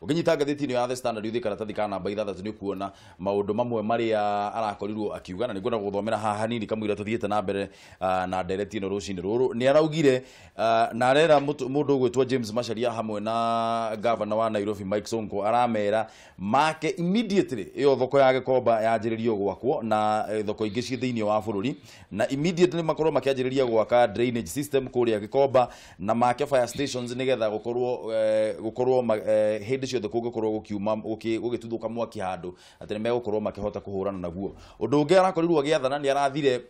Ũngĩnyita ngathĩti ĩno ya The Standard ũthiĩ karatathi ka namba 6 nĩ ũkuona maũndũ mamwe marĩa arakorirwo akiuga, na nĩngwenda gũthomera haha hanini kamũira tũthiĩte na mbere na ndereti ĩno rũcinĩ rũrũ. Nĩ araugire na arera mũndũ ũgwĩtwo James Macharia hamwe na gavana wa Nairobi Mike Sonko, aramera make immediately ĩyo thoko ya Gĩkomba yanjĩrĩrio gwakwo na thoko ingĩ ciĩ thĩinĩ wa bũrũri, na immediately makorwo makĩanjĩrĩria gwaka drainage system kũrĩa Gĩkomba na make fire stations nĩgetha gũkorwo hĩndĩ ciothe kũngĩkorwo gũkiuma gũgĩtuthũka mwaki handũ atĩ nĩ megũkorwo makĩhota kũhũrana naguo. Ũndũ ũngĩ arakorirwo agĩathana nĩ arathire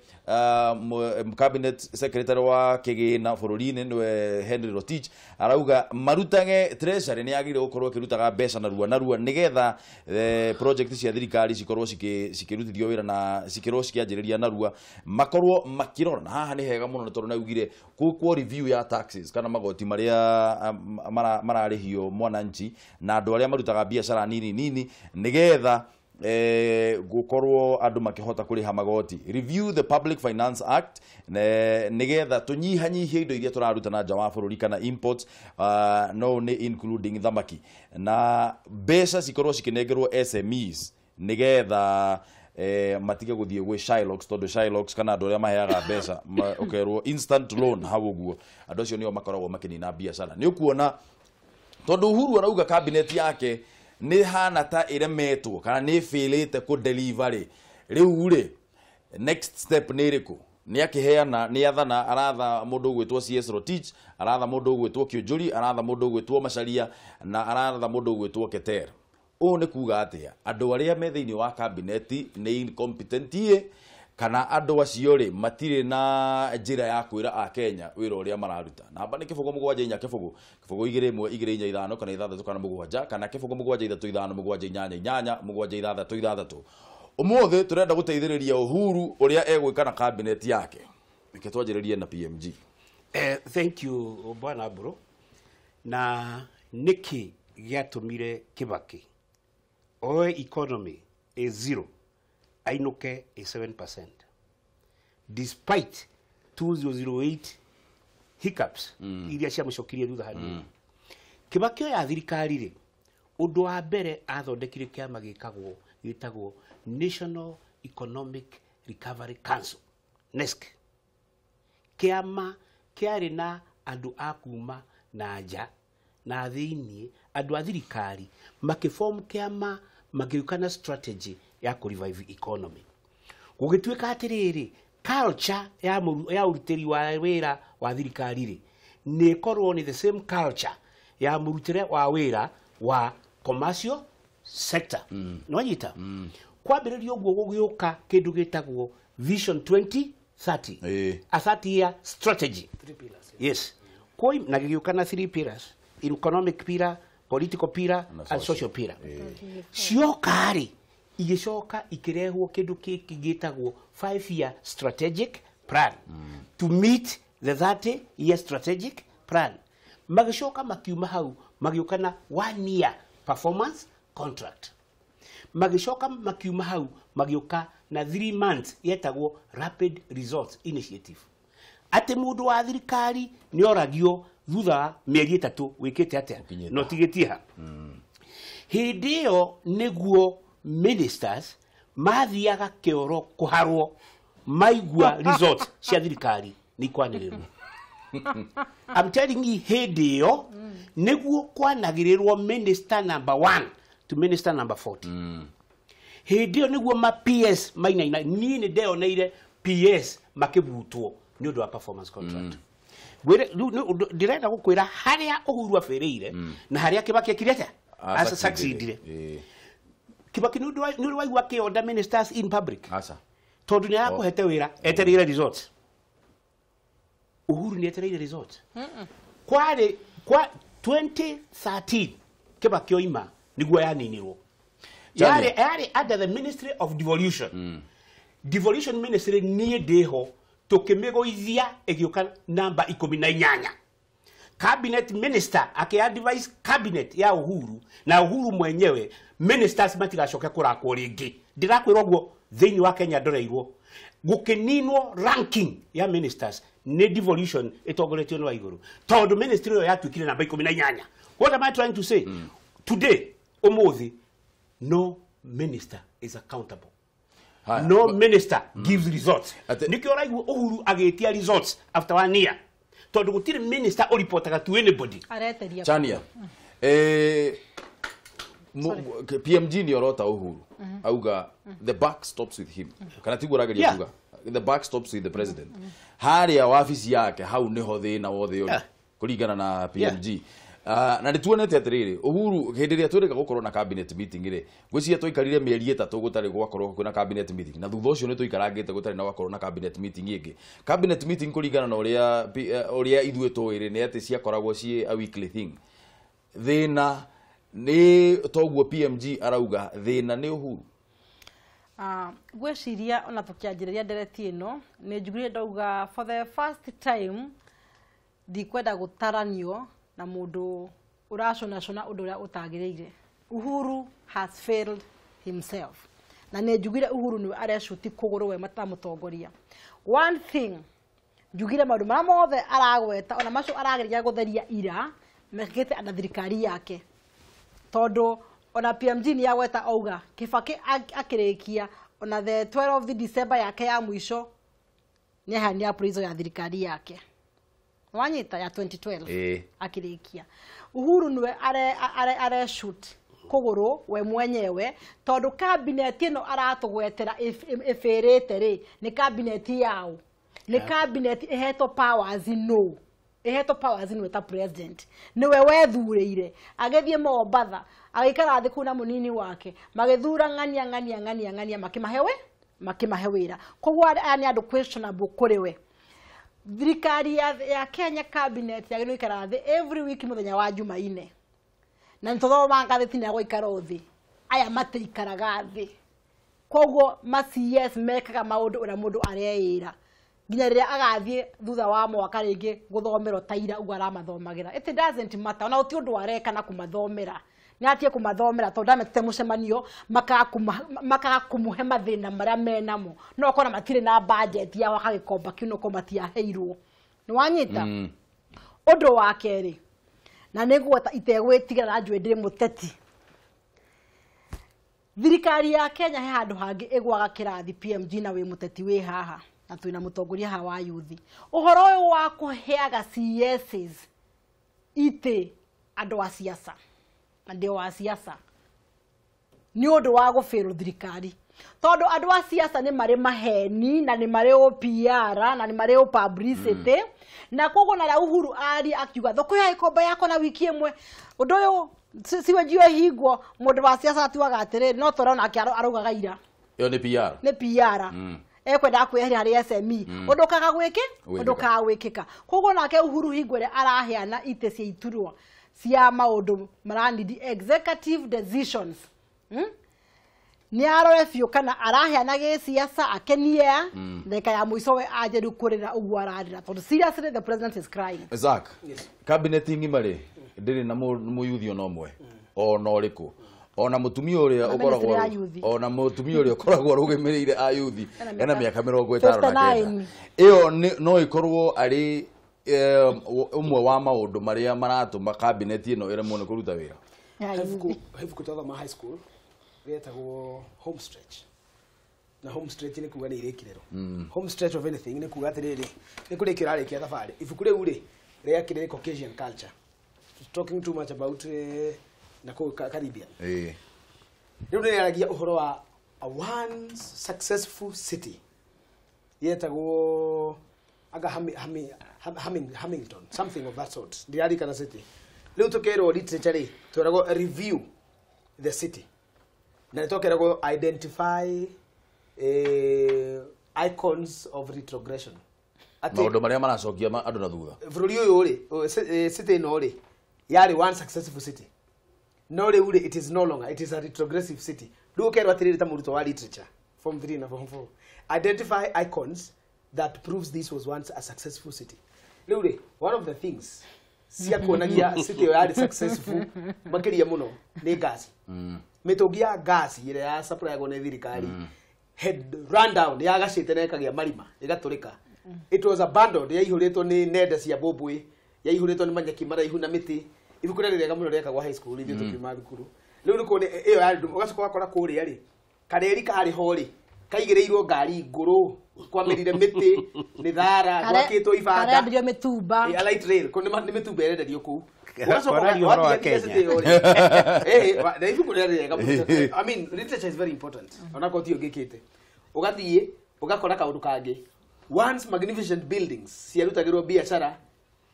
cabinet secretary wa kĩgĩna bũrũri-inĩ nĩwe Henry Rotich, arauga marutage treasury nĩ yagĩrĩire gũkorwo ĩkĩrutaga mbeca narua narua nĩgetha project cia thirikari cikorwo cikĩrutithio wĩra na cikĩrwo cikĩanjĩrĩria narua, makorwo makĩrora. Na haha nĩ hega mũno nĩ tondũ nĩaugire gwĩkwo review ya taxes kana magoti marĩa mararĩhio mwananchi na andũ arĩa marutaga biacara nini nini nĩgetha gukorwo andu makihota kuriha magoti. Review the Public Finance Act nigetha tunyihanyihie indo iria turaruta na nja wa bururi kana imports, no ni including thamaki, na mbeca cikorwo cikinengerwo SMEs nigetha matige guthie gwi Shylocks, tondu Shylocks kana andu aria maheaga mbeca ukerwo instant loan hau uguo, andu acio nio makoragwo makinina biacara. Ni ukuona tondu Uhuru arauga cabinet yake nĩ hana ta ĩremetwo kana nĩ failite ku delivery. Rĩu rĩ next step nĩ ĩrĩkũ? Nĩ akĩheana, nĩ athana, aratha mũndũ ũgwĩtwo CS Rotich, aratha mũndũ ũgwĩtwo Kiunjuri, aratha mũndũ ũgwĩtwo Macharia na aratha mũndũ ũgwĩtwo Keter. Ũũ nĩ kuga atĩa? Andũ arĩa me thĩinĩ wa cabinet nĩ incompetent kana andũ acio rĩ matirĩ na njĩra ya kwĩra a Kenya wĩra ũrĩa mararuta. Namba nĩ 0 7 4 0 0 2 1 2 4 5 kana 6 kana 7 kana 0 7 3 5 7 8 8 7 6 6. Ũmũthĩ tũrenda gũteithĩrĩria Uhuru ũrĩa egwĩka na cabinet yake. Reke twanjĩrĩrie na PMG. Thank you Bwana Bro. Na nĩkĩ gĩatũmire Kibaki oe economy a zero ainũke a 7% despite 2008 hiccups iria ciamũcokirie thutha hanini. Kibaki oya thirikari rĩ, ũndũ wa mbere athondekire kĩama gĩtagwo National Economic Recovery Council, NESC. Kĩama kĩarĩ na andũ a kuma na nja na thĩinĩ, andũ a thirikari makĩform kĩama, magĩũka na strategy ya kũ revive economy. Gũgĩtuĩka atĩrĩrĩ, culture ya ũrutĩri wa wĩra wa thirikari rĩ nĩ ĩkorwo nĩ the same culture ya mũrutĩre wa wĩra wa commercial sector. Nĩwanyita? Kwambĩrĩria ũguo gũgĩũka kĩndũ gĩtagwo Vision 2030, a 30 year strategy. 3 pillars. Yes. Na gĩgĩũka na 3 pillars: economic pillar, political pillar and social pillar. Cioka rĩ igĩcoka ikĩrehwo kĩndũ kĩngĩ gĩtagwo 5 year strategic plan to meet the 30 year strategic plan. Magĩcoka makiuma hau magĩũka na 1 year performance contract. Magĩcoka makiuma hau magĩũka na 3 months yetagwo Rapid Results Initiative. Atĩ mũndũ wa thirikari nĩ oragio thutha wa mĩeri 3 wĩkĩte atĩa no tigĩtie ha. Hĩndĩ ĩyo nĩguo ministers mathiaga kĩoro kũharwo maigua results cia thirikari nĩ ikwanĩrĩrwo. I'm telling you, hĩndĩ ĩyo nĩguo kwanagĩrĩrwo minister number 1 to minister number 40. Hĩndĩ ĩyo nĩguo ma PS mainaina. Niĩ nĩ ndeoneire PS makĩbutwo nĩ ũndũ wa performance contract. Ndĩrenda gũkwĩra harĩa Uhuru abĩrĩire na harĩa Kibaki ekire atĩa asucceedire. Kibaki nĩ ũndũ waigua akĩonda ministers in public. Aca. Tondũ nĩ arakũhete wĩra etereire results. Uhuru nĩ etereire results. Kwarĩ kwa 2013 Kibaki oima nĩguo yaninirwo. Yarĩ under the Ministry of Devolution. Devolution Ministry niĩ ndĩho tũkĩmĩgũithia ĩgĩũka namba 18. Cabinet minister akĩ-advise cabinet ya Uhuru na Uhuru mwenyewe ministers matigacoke kũrakwo rĩngĩ. Ndĩrakwĩra ũguo thĩinĩ wa Kenya ndoreirwo gũkĩninwo ranking ya ministers nĩ devolution ĩtongoretio nĩ Waiguru, tondũ ministry ĩyo yatuĩkire namba 18. What am I trying to say? Today umuthi no minister is accountable. Haya. No minister gives results. Ate- Nikio ũraigua Uhuru agĩtia results after 1 year, tondũ gũtirĩ minister ũripotaga to anybody. Areteria. Chania, PMG nĩ orota Uhuru auga the buck stops with him, kana tiguo ũrageria kuga the buck stops with the president harĩa wabici yake, hau nĩho thĩna wothe ũrĩ kũringana na PMG. Na nĩ tuonete atĩrĩrĩ, Uhuru hĩndĩ ĩrĩa twĩrĩga gũkorwo na cabinet meeting rĩ, ngwĩciria tũikarire mĩeri 3 gũtarĩ gwakorwo kwĩna cabinet meeting, na thutha ũcio nĩ tũikarangĩte gũtarĩ na gwakorwo na cabinet meeting ĩngĩ. Cabinet meeting kũringana na ũrĩa ũrĩa ithuĩ tũĩ rĩ, nĩ atĩ ciakoragwo ciĩ a weekly thing. Thĩna nĩ toguo PMG arauga thĩna nĩ Uhuru. Ngwĩciria ona tũkĩanjĩrĩria ndereti ĩno nĩ njugire ndauga for the first time ndikwenda gũtaranio na mũndũ ũraconacona ũndũ ũrĩa ũtagĩrĩire. Uhuru has failed himself, na nĩ njugire Uhuru nĩwe arecuti kũgũrũ we matamũtongoria. One thing njugire, maũndũ marĩa mothe aragweta ona macio arageria gũtheria ira mekĩte na thirikari yake, tondũ ona PMG nĩ yagweta auga Kibaki akĩrĩkia ona the 12 December yake ya mũico nĩ aheanire appraisal ya thirikari yake, wanyita, ya 2012. Akĩrĩkia Uhuru nĩwe are shoot kũgũrũ we mwenyewe, tondũ cabinet ĩno aratũgwetera ĩbĩrĩte rĩ, nĩ cabinet yao, nĩ cabinet ĩhetwo powers, no ĩhetwo powers nĩwe ta president, nĩwe wethurĩire. Agĩthiĩ Mombatha, agĩikara thĩ kũu na mũnini wake, magĩthura ng'ania ng'ania ng'ania ng'ania, makĩmahe wĩra. Koguo aya nĩ andũ questionable kũrĩ we. Thirikari ya Kenya cabinet yagĩrĩirwo gũikara thĩ every week mũthenya wa Jumaine, na nĩ tũthomaga ngathĩti nĩ agũikara thĩ. Aya matiikaraga thĩ, koguo ma CS mekaga maũndũ ũrĩa mũndũ areĩra nginya rĩrĩa agathiĩ thutha wa mwaka rĩngĩ gũthomerwo ta ira ũguo aramathomagĩra. It doesn't matter, ona gũtirĩ ũndũ areka na kũmathomera, nĩ atige kũmathomera tondũ ndametĩte mũcemanio makaga kũmũhe mathĩna marĩa menamo, no ũkona matirĩ na budget ya gwaka gĩkomba kĩu, no korwo matiaheirwo. Nĩ wanyita? Ũndũ wa kerĩ, na nĩ ngũgweta itegwĩtigĩra na njũĩ ndĩrĩ mũteti, thirikari ya Kenya he handũ hangĩ ĩgwaga kĩrathi. PMG na wĩ mũteti wĩ haha na twĩna mũtongoria haha wa yuthi, ũhoro ũyũ wa kũheaga CSs itĩ andũ a siasa na ndĩ wa siasa nĩ ũndũ wa gũbĩrwo thirikari, tondũ andũ a siasa nĩ marĩ maheni na nĩ marĩ OPR na nĩ marĩ o publicity, na koguo na rĩa Uhuru aria akiuga thoko ya ikomba yako na wiki ĩmwe ũndũ ũyũ siwe njio hingwo, mũndũ wa siasa atuaga atĩrĩrĩ, no tũrona ake araugaga ira. Ĩyo nĩ PR. Nĩ PR, ekwendaga kwĩyeheria harĩ SME, ũndũ kaga gwĩkĩ ũndũ kaga gwĩkĩka. Koguo nake Uhuru hingo ĩrĩa araheana itĩ cia iturwa cia maũndũ maranidi executive decisions, Nĩ arore biũ kana araheana gĩciaca akenie a ndagĩka ya mũico we anjĩru kũrĩra ũguo ararĩra, tondũ seriously the president is crying. Isaac, Yes. cabinet ng'ima rĩ ndĩrĩ na mũyuthi ona ũmwe ona ũrĩkũ, ona mũtumia ũrĩa Na ũkoragwo ministry ya youth. Ona mũtumia ũrĩa ũkoragwo arũgamĩrĩire ayuthi Ena ena mĩaka mĩaka 59. 59. Ĩyo no ĩkorwo arĩ ũmwe wa maũndũ marĩa maratũma cabinet ĩno ĩremwo nĩ kũruta wĩra. Ya He youth. ibuku twathoma high school rĩetagwo Home Stretch, na home stretch nĩ kuga nĩ irĩkĩrĩro, home stretch of anything nĩ kuga atĩrĩrĩ, nĩ kũrĩkia ũrarĩkia thabarĩ. Ibuku rĩu rĩ rĩakĩrĩ Caucasian culture, talking too much about na kũu Caribbean. Rĩu nĩ rĩaragia ũhoro wa a once successful city yetagwo anga Hamilton, something of that sort, ndiririkana city. Rĩu tũkerwo literature rĩ, tweragwo review the city, na nĩ twakeragwo identify icons of retrogression. Atĩ Maũndũ marĩa maracokia andũ na thutha. Bũrũri ũyũ rĩ, city ĩno rĩ yarĩ one successful city, no rĩu rĩ it is no longer, it is a retrogressive city. Rĩu ũkerwo atĩrĩrĩ, ta mũrutwo wa literature form 3 na form 4, identify icons that proves this was once a successful city. Rĩu rĩ, one of the things cia kuonagia city ĩyo yarĩ successful makĩria mũno nĩ ngasi, mĩtũngi ya ngasi ĩrĩa ya supplyagwo nĩ thirikari had run down, yagacĩte na ĩkagĩa marima ĩgatũrĩka. It was abandoned, yaihũrĩtwo nĩ nenda cia mbũmbũĩ, yaihũrĩtwo nĩ manyeki maraihu na mĩtĩ. Ibuku rĩrĩ rĩega mũno rĩekagwo high school ithuĩ tũkiuma thukuru. Rĩu nĩ kuona ĩyo yarĩ ndume ũgacoka ũgakora kũrĩa rĩ kareri karĩ ho rĩ kaigĩrĩirwo ngari ngũrũ kwamĩrire mĩtĩ nĩ thara gwakĩtwo ibanda karenderio mĩtumba. A light rail ko nĩ mĩtumba ĩrenderio kũu. Kwararia ũhoro wa Kenya. Na ibuku rĩrĩ rĩega mũno. I mean literature is very important onakorwo ti ũngĩkĩte ũgathiĩ ũgakora kaũndũ kangĩ once magnificent buildings ciarutagĩrwo biacara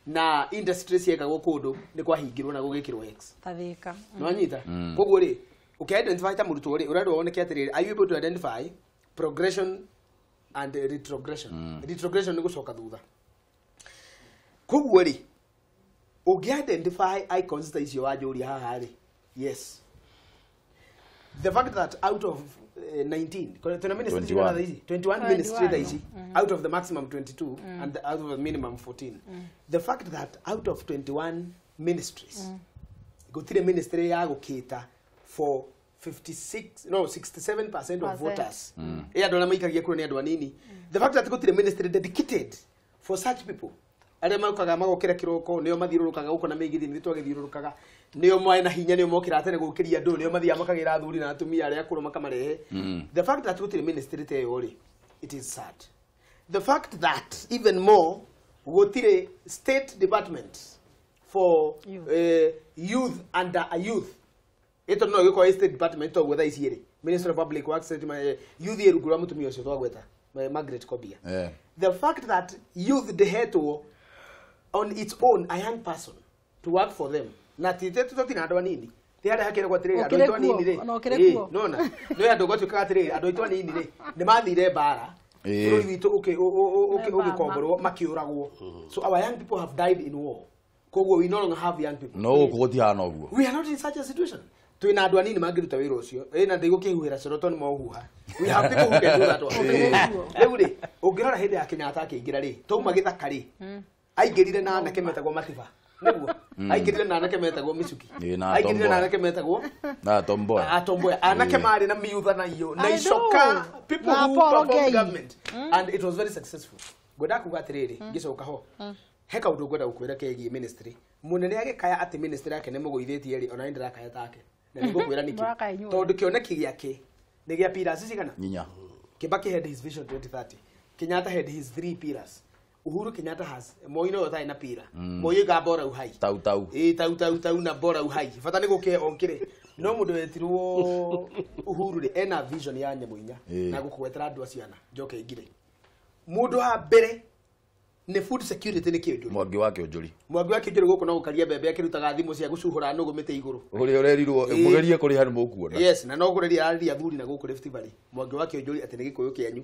na industry ciekagwo kũndũ nĩ kwahingirwo na gũgĩkĩrwo X Tathĩka. nĩwanyita koguo rĩ ũkĩ-identify ta mũrutwo rĩ ũrendwo woneke atĩrĩrĩ are you able to identify progression and retrogression? Retrogression nĩ gũcoka thutha. Koguo rĩ ũngĩ-identify icons ta icio wanjũria haha rĩ yes the fact that out of 19 tuna ministry 21. thaa ici 21 ministry thaa ici out of the maximum 22 and out of the minimum 14 the fact that out of 21 ministries gũtirĩ ministry ya gũkĩta for 56 no 67% of Percent. voters ĩ andũ arĩa maikagia kura nĩ andũ anini the fact that gũtirĩ ministry dedicated for such people arĩa mokaga magokĩra kĩroko nĩo mathiũrũrũkaga gũkũ na mĩgithi nĩ twagĩthiũrũrũkaga nĩo moe na hinya nĩo mokĩra tene gũkĩria andũ nĩo mathiaga makagĩra athuri na atumia arĩa akũrũ makamarehe the fact that gũtirĩ ministry ta ĩyo rĩ it is sad the fact that even more gũtirĩ state department for Youth. Youth under a youth ĩto no gĩkorwo state department toguo thaa ici rĩ Ministry of Public Works youth ĩ rungu rwa mũtumia ũcio twagweta Margaret Kobia. The fact that youth ndĩhetwo on its own a young person to work for them na ti tũtina andũ anini ti harĩa hakĩragwo atĩrĩrĩ andũ Ũkĩrĩ aitũ anini rĩ kuo, ona ũkĩrĩ Ĩ, kuo. nona nĩ andũ gwatuĩkaga atĩrĩrĩ andũ aitũ anini rĩ nĩ mathire mbara bũrũri witũ ũgĩkomborwo makĩũragwo so our young people have died in war koguo we no longer have young people no gũkũ gũtihana ũguo. We are not in such a situation twina andũ anini mangĩruta wĩra ũcio ĩ na ndigũkĩhuhĩra coro tondũ nĩ mohuha we have people who can do that one. Rĩu rĩ ũngĩrora hĩndĩ ya Kenyatta akĩingĩra rĩ twauma gĩthaka rĩ aingĩrire na anake metagwo matiba nĩguo aingĩrire na anake metagwo mĩcuki Ĩ, na aingĩrire na Tomboya. anake metagwo Na Tomboya. atomboya anake marĩ na miutha na iyo na I icoka know. people Na who Paul performed Ngei. government and it was very successful ngwenda kuga atĩrĩrĩ ngĩcoka ho he kaũndũ ngwenda gũkwĩra kegiĩ ministry mũnene agĩkaya atĩ ministry yake nĩ mũgũithĩtie rĩ ona niĩ ndĩrakaya take na nĩngũkwĩra nĩkĩ Mũrakaya inyuothe. tondũ kĩoneki gĩake nĩ gĩa pillars cigana Nyinya. Kibaki had his vision 2030. Kenyatta had his three pillars. Uhuru Kenyatta has Moi no ũtarĩ na pillar. Moi oigaga bora uhai. Tau tau. Ĩ tau tau tau na bora uhai. Bata nĩ gũkĩhe onkĩrĩ. No mũndũ wetirwo Uhuru rĩ ena vision ya nyamũ inya Ĩ. na gũkũgwetera andũ acio ana njoke ingire. Mũndũ wa mbere nĩ food security nĩ kĩũnjũri. Mwangi wa Kĩũnjũri. Mwangi wa Kĩũnjũri gũkũ no gũkaria mbembe akĩrutaga thimũ cia gũcuhũra nũgũ mĩtĩ igũrũ. Ũrĩa ũrerirwo Ĩ. mũgerie kũrĩha nĩ mũkuona. Yes, na no kũreria ararĩria athuri na gũkũ Rift Valley. Mwangi wa Kĩũnjũri atĩ nĩ gĩkũyũ kĩanyu.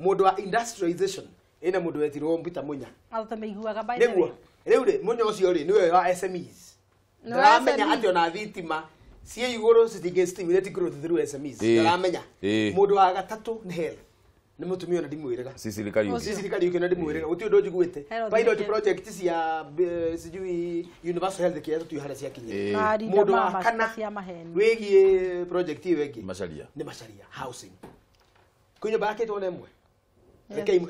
Mũndũ wa industrialization ĩna mũndũ wetirwo Peter Munya. Andũ tũmĩiguaga by the Nĩguo way. rĩu rĩ Munya ũcio rĩ nĩwe wa SMEs. Nĩ wa Ndaramenya SME. atĩ ona thitima ciĩ igũrũ citingĩ stimulate growth through SMEs. Ĩ. Ndaramenya. Ĩ. Mũndũ wa gatatũ nĩ health. Nĩ mũtumia ona ndimwĩrĩga. Cecily Kariuki. Cecily Kariuki na ndimwĩrĩga gũtirĩ ũndũ njiguĩte. Health Pilot nĩkĩ? project cia sijui universal health care tũtiũĩ harĩa ciakinyire. Ĩ. Na arinda Mũndũ wa mama kana cia maheni. wĩgiĩ project ĩyo ĩngĩ Macharia. nĩ Macharia housing kwĩ nyũmba yakĩtwo na ĩmwe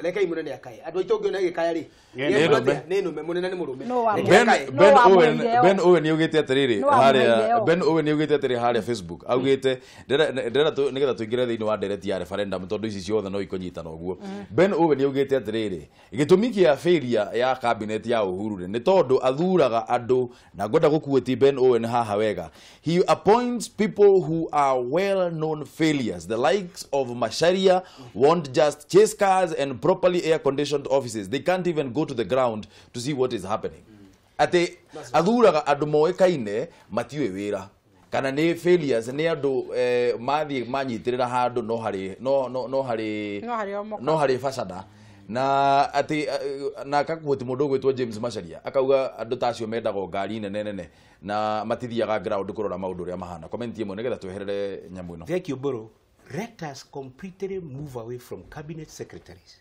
rekei mũnene akae andũ aitũ ũngĩona ĩgĩkaya rĩ Nĩ nũme. nĩ nũme mũnene nĩ mũrũme No wa Reke Ben akae. No Ben wa Owen mũhĩire Ben o. Owen nĩaugĩte atĩrĩrĩ No wa harĩa mũhĩire o. Ben Owen nĩaugĩte atĩrĩrĩ harĩa Facebook augĩte ndĩrenda nĩgetha tũingĩre thĩinĩ wa ndereti ya referendum tondũ ici ciothe no ikũnyitana ũguo Ben Owen nĩaugĩte atĩrĩrĩ gĩtũmi kĩa failure ya cabinet ya Uhuru rĩ nĩ tondũ athuraga andũ na ngwenda gũkuĩti Ben Owen haha wega he appoints people who are well known failures the likes of Macharia won't just chase cars and properly air conditioned offices they can't even go to the ground to see what is happening atĩ athuraga andũ moĩkaine matiũĩ wĩra kana nĩ failures nĩ andũ mathiĩ manyitĩrĩra handũ no harĩ no no no harĩ No harĩ o moka. no harĩ bacada na atĩ na akakuhoti mũndũ ũgwĩtwo James Macharia akauga andũ ta acio mendaga o ngari nene nene na matithiaga ground kũrora maũndũ ũrĩa mahana comment ĩmwe nĩgetha tweherere nyamũ ĩno Thank you, Boro. Let us completely move away from cabinet secretaries.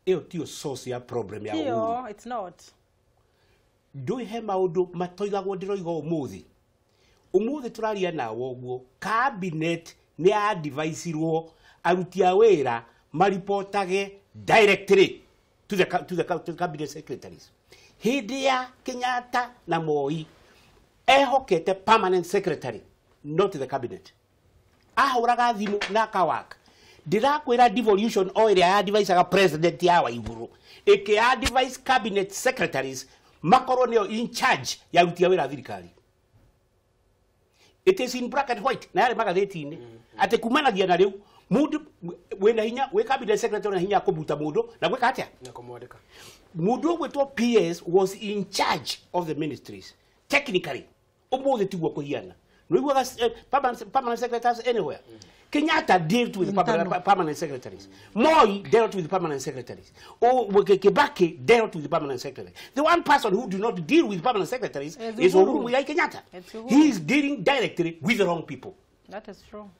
Ĩyo tiyo source ya problem ya Uhuru. Tiyo, it's not. Ndũĩ he maũndũ matoigagwo ndĩroiga ũmũthĩ. Ũmũthĩ tũraria nawe ũguo, cabinet nĩ adviceirwo aruti a wĩra maripotage directly to the, to the cabinet secretaries. Hĩndĩ ya Kenyatta na Moi, Ehokete permanent secretary, not the cabinet. Ahũraga thimũ na akawaka. Ndĩrakwĩra devolution o ĩrĩa ya advice president ya wa igũrũ ĩkĩ advice cabinet secretaries makorwo nĩo in charge ya rutia wĩra thirikari. It is in black and white na yarĩ magathĩti-inĩ atĩ kumanagia na rĩu mundu wĩna hinya wĩ cabinet secretary na hinya kũbuta mũndũ na gwĩka atĩa na kũmwandĩka. Mundu ũgwĩtwo PS was in charge of the ministries technically. Ũmũthĩ tiguo kũhiana. Nĩũiguaga permanent secretaries anywhere. Kenyatta dealt with permanent secretaries. Moi dealt with permanent secretaries. Kibaki dealt with permanent secretaries. The one person who do not deal with permanent secretaries is Uhuru Muigai Kenyatta. He is dealing directly with the wrong people. That is true.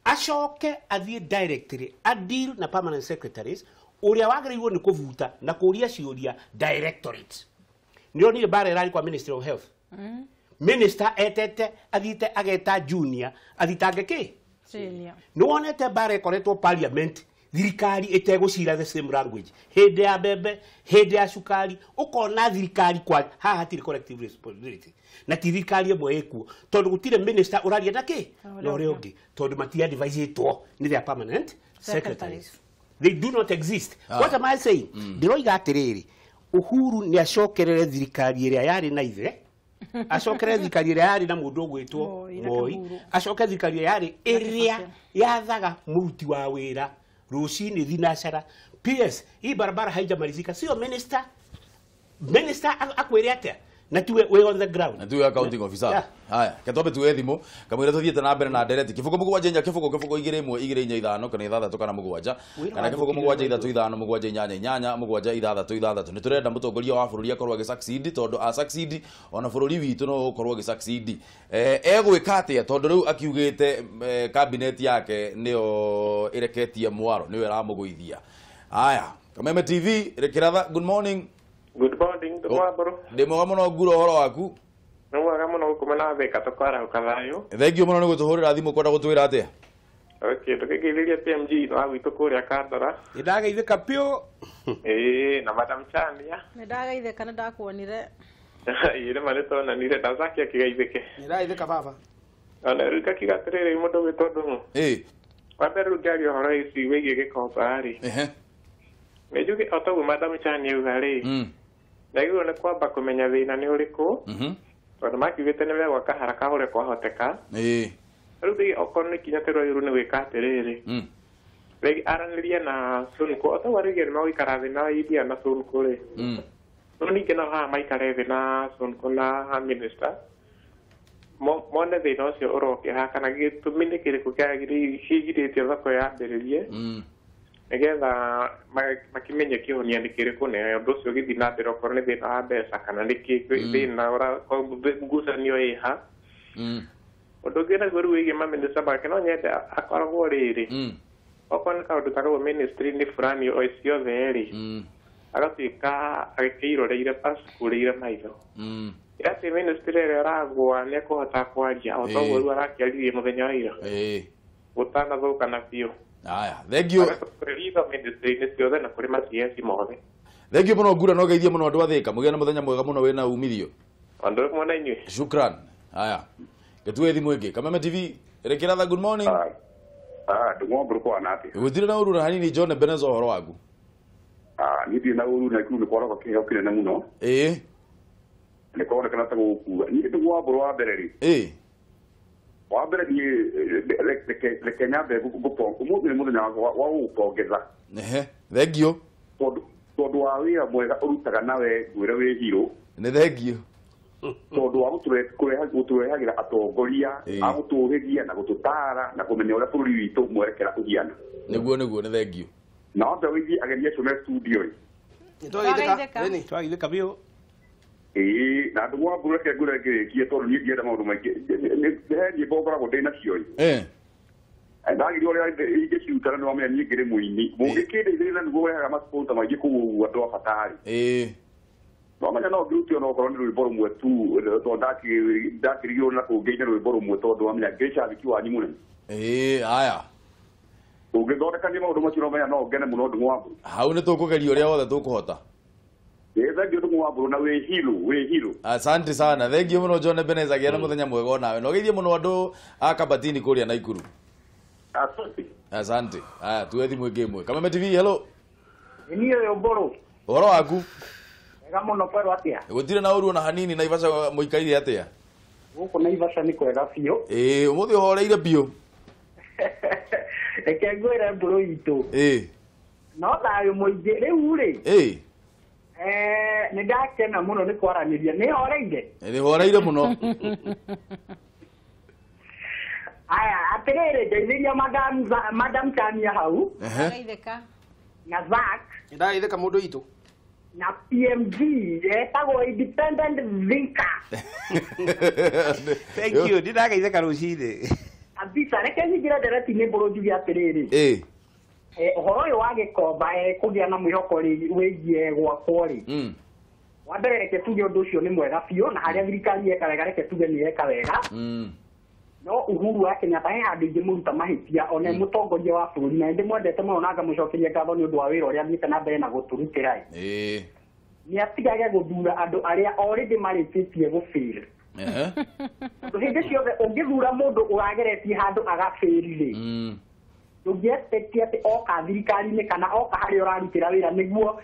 Acoke athiĩ directly a deal na permanent secretaries ũrĩa wagĩrĩirwo nĩ kũbuta na kũria ciũria directorate. Nĩonire mbara ĩrarĩ kwa Ministry of Health. Minister etete athiĩte ageta junior athitange kĩ? Senior. Nĩwonete mbara ĩkoretwo parliament thirikari ĩtegũcira the same language hĩndĩ ya mbembe hĩndĩ ya cukari ũkona thirikari kwa haha hatirĩ collective responsibility na ti thirikari ĩmwe ĩkuo tondũ gũtirĩ minister ũraria na kĩ na ũrĩa ũngĩ tondũ matiadvisĩtwo nĩ their permanent secretaries. They do not exist. What am I saying? Ndĩroiga atĩrĩrĩ, Uhuru nĩ acokerere thirikari ĩrĩa yarĩ na ithe, acokerere thirikari ĩrĩa yarĩ na mũndũ ũgwĩtwo Moi, acokerere thirikari ĩrĩa yarĩ ĩrĩa yathaga mũruti wa wĩra rũcinĩ thinacara. PS, hii barabara haijamalizika, sio minister. Minister akwĩre atĩa? Na tuwe we on the ground. Na tuwe accounting officer. Yeah. Haya, ketwambe tuwe thimũ kamwĩra tũthiĩte na mbere na ndereti. Kĩbũgũ mũgwanja inya kĩbũgũ kĩbũgũ igĩrĩ ĩmwe igĩrĩ inya ithano kana ithathatũ kana mũgwanja kana kĩbũgũ mũgwanja ithatũ ithano mũgwanja inyanya inyanya mũgwanja ithathatũ ithathatũ. Nĩ tũrenda mũtongoria wa bũrũri akorwo agĩ succeed tondũ a succeed ona bũrũri witũ no ũkorwo agĩ succeed. Egwĩka atĩa tondũ rĩu akiugĩte cabinet yake nĩyo ĩreketie mwaro nĩyo ĩramũgũithia. Haya, Kameme TV Rekiratha, good morning. Good morning, ndå Ndĩ mwega mũno nguro ũhoro waku. Nĩ mwega mũno gũkũ na Thika tũkwarahũka thayũ. Thank you mũno nĩ gũtũhũrĩra thimũ kwenda gũtwĩra atĩa? Okay, tũkĩgeithĩria PMG wa gwitũ kũrĩa Kandara. Nĩ ndageithĩka piũ. Ĩĩ, na Madam Chania. Nĩ ndageithĩka nĩ ndakuonire. Ĩĩ, nĩma nĩ tuonanire Ndazaki akĩgeithĩke. Nĩ ndageithĩka baba. Ona rĩu ngakiuga atĩrĩrĩ mũndũ ũgwĩtwo Ndung'u. Ĩĩ. Wa mbere rĩu ngĩaria ũhoro ici wĩgiĩ Gĩkomba rĩ. Ehe. Nĩ njuge o toguo Madam Chania auga rĩ. Nagĩrĩirwo nĩ kwamba kũmenya thĩna nĩ ũrĩkũ. Tondũ makiugĩte nĩ megwaka haraka ũrĩa kwahoteka. Rĩu thĩ okorwo nĩ ikinya tũragĩrĩirwo nĩ gwĩka atĩrĩrĩ. Rĩngĩ aranĩrie na Sonko o toguo arauga nĩ megũikara thĩ na India na Sonko rĩ. No ningĩ no haha maikare thĩ na Sonko na minister mone thĩna ũcio ũrokĩra kana gĩtũmi nĩ kĩrĩkũ kĩgirĩtie thoko yambĩrĩrie. Nĩgetha makimenye kĩhonia nĩ kĩrĩkũ na ũndũ ũcio ũgĩthiĩ na mbere okorwo nĩ thĩna wa mbeca kana nĩ kĩ thĩna ngucanio ĩha. Ũndũ ũngĩ naguo rĩu wĩgiĩ mamĩnĩsta make no nyende akoragwo rĩrĩ okorwo nĩ kaũndũ ta kau ministry-inĩ fulani o ciothe rĩ agatuĩka agĩkĩiroreire acikũrĩire maitho. Atĩ ministry ĩrĩa ĩragũa nĩ ekũhota kwaria o toguo rĩu arakĩaririe mũthenya wa ira gũtanathũka na biũ. Haya, thank you. Thank you mũno ngura no geithie mũno andũ a Thika. Mũgĩe na mũthenya mwega mũno wĩna umithio. Andũ mũno inyuĩ. Shukran. Haya. Gĩtue thimũ ĩngĩ. Kameme TV, Rekiratha, good morning. Ndung'u mburu kwana atĩa? Gũtirĩ na ũru na hanini John Ebenezer ũhoro waku. Niĩ ndirĩ na ũru na kĩu nĩ kwaroka kĩheo kĩnene mũno. Ĩĩ. Nĩ kũronekana ta gũgũkua. Niĩ Ndung'u mburu wa mbere rĩ. Ĩĩ. Wa mbere niĩ reke nyambe ũmũthĩ nĩ mũthenya wa gũgũpongeza. Ehe, thank you. Tondũ wa wĩra mwega ũrutaga nawe ngwĩre wĩ hero. Nĩ thank you. Tondũ wa gũtũrehagĩra atongoria a gũtũũhĩgia na gũtũtaara na kũmenya ũrĩa bũrũri witũ mwerekera ũhiana. Nĩguo nĩguo, nĩ thank you. Na wambe ũgeithie ageni acio me studio ĩ. Nĩ twageithĩka biũ. Ĩĩ, na Ndung'u wa mburu reke ngwĩre ngĩrĩkie tondũ niĩ ndienda maũndũ maingĩ. He nyĩmbo ngoragwo ndĩ nacio ĩ. Ndagĩrĩirwo ũrĩa ingĩciruta na nĩwamenya niĩ ngĩrĩ mũini. Mũngĩkĩndeithĩrĩria nĩguo ũrehaga ma-sponsor maingĩ kũu ũguo andũ a bata rĩ. Wamenya no ngĩrute ona okorwo nĩ rwĩmbo rũmwe tu tondũ ndakĩrigirwo na kũngĩina rwĩmbo rũmwe tondũ wamenya ngĩrĩ cabiki wanyu mũnene. Ĩĩ, haya. Ũngĩthondekania maũndũ macio no menya no ngene mũno Ndung'u wa mburu. Hau nĩ tũkũgeria ũrĩa wothe tũkũhota. Thank you ndugu wa mburu na wĩ hiru. Asante sana. Thank you muno John Ebenezer, gĩa na mũthenya mwega onawe. Na ũgeithie mũno andũ a Kabatini kũrĩa Naikuru. Asante. Asante. Aya, tuwe thimũ ĩngĩ ĩmwe. Kameme TV, hello. Niĩ ũyũ Mbũrũ. Ũhoro waku? Wega mũno, kwerwo atĩa? Gũtirĩ na ũru ona hanini. Naivasha mũikaire atĩa? Gũkũ Naivasha nĩ kwega biũ. Ĩĩ, ũmũthĩ ũhoreire biũ. Reke ngwĩre Mbũrũ itũ. Ĩĩ. No thayũ mũingĩ rĩu rĩ. Ĩĩ. Nĩ ndakena mũno nĩ kwaranĩria. Nĩ horeire? Nĩ horeire mũno. Aya, atĩrĩrĩ, ngeithĩria Madam Tania hau. Ndageithĩka. Na Zack. Ndageithĩka mũndũ witũ. Na PMG etagwo Independent Thinker. Thank you. Ndĩrageithĩka rũcinĩ. Kabisa, reke nyingĩre ndereti-inĩ Mbũrũ njuge atĩrĩrĩ. Ĩĩ. Ũhoro ũyũ wa Gĩkomba kũgĩa na mwĩhoko wĩgiĩ gwakwo rĩ. Wa mbere reke tuge ũndũ ũcio nĩ mwega biũ, na harĩa thirikari yeka wega reke tuge nĩ yeka wega. No Uhuru wa Kenyatta he handũ ingĩmũruta mahĩtia, ona mũtongoria wa bũrũri, na ndĩmwendete mũno na ngamũcokeria ngatho nĩ ũndũ wa wĩra ũrĩa athiĩte na mbere na gũtũrutĩra. Ĩĩ. Nĩ atigage gũthura andũ arĩa already marĩkĩtie gũfail. Tondũ hĩndĩ ciothe ũngĩthura mũndũ ũrageretie handũ agafail rĩ, ndũngĩ-expect atĩ oka thirikari-inĩ kana oka harĩa ũrarutĩra wĩra nĩguo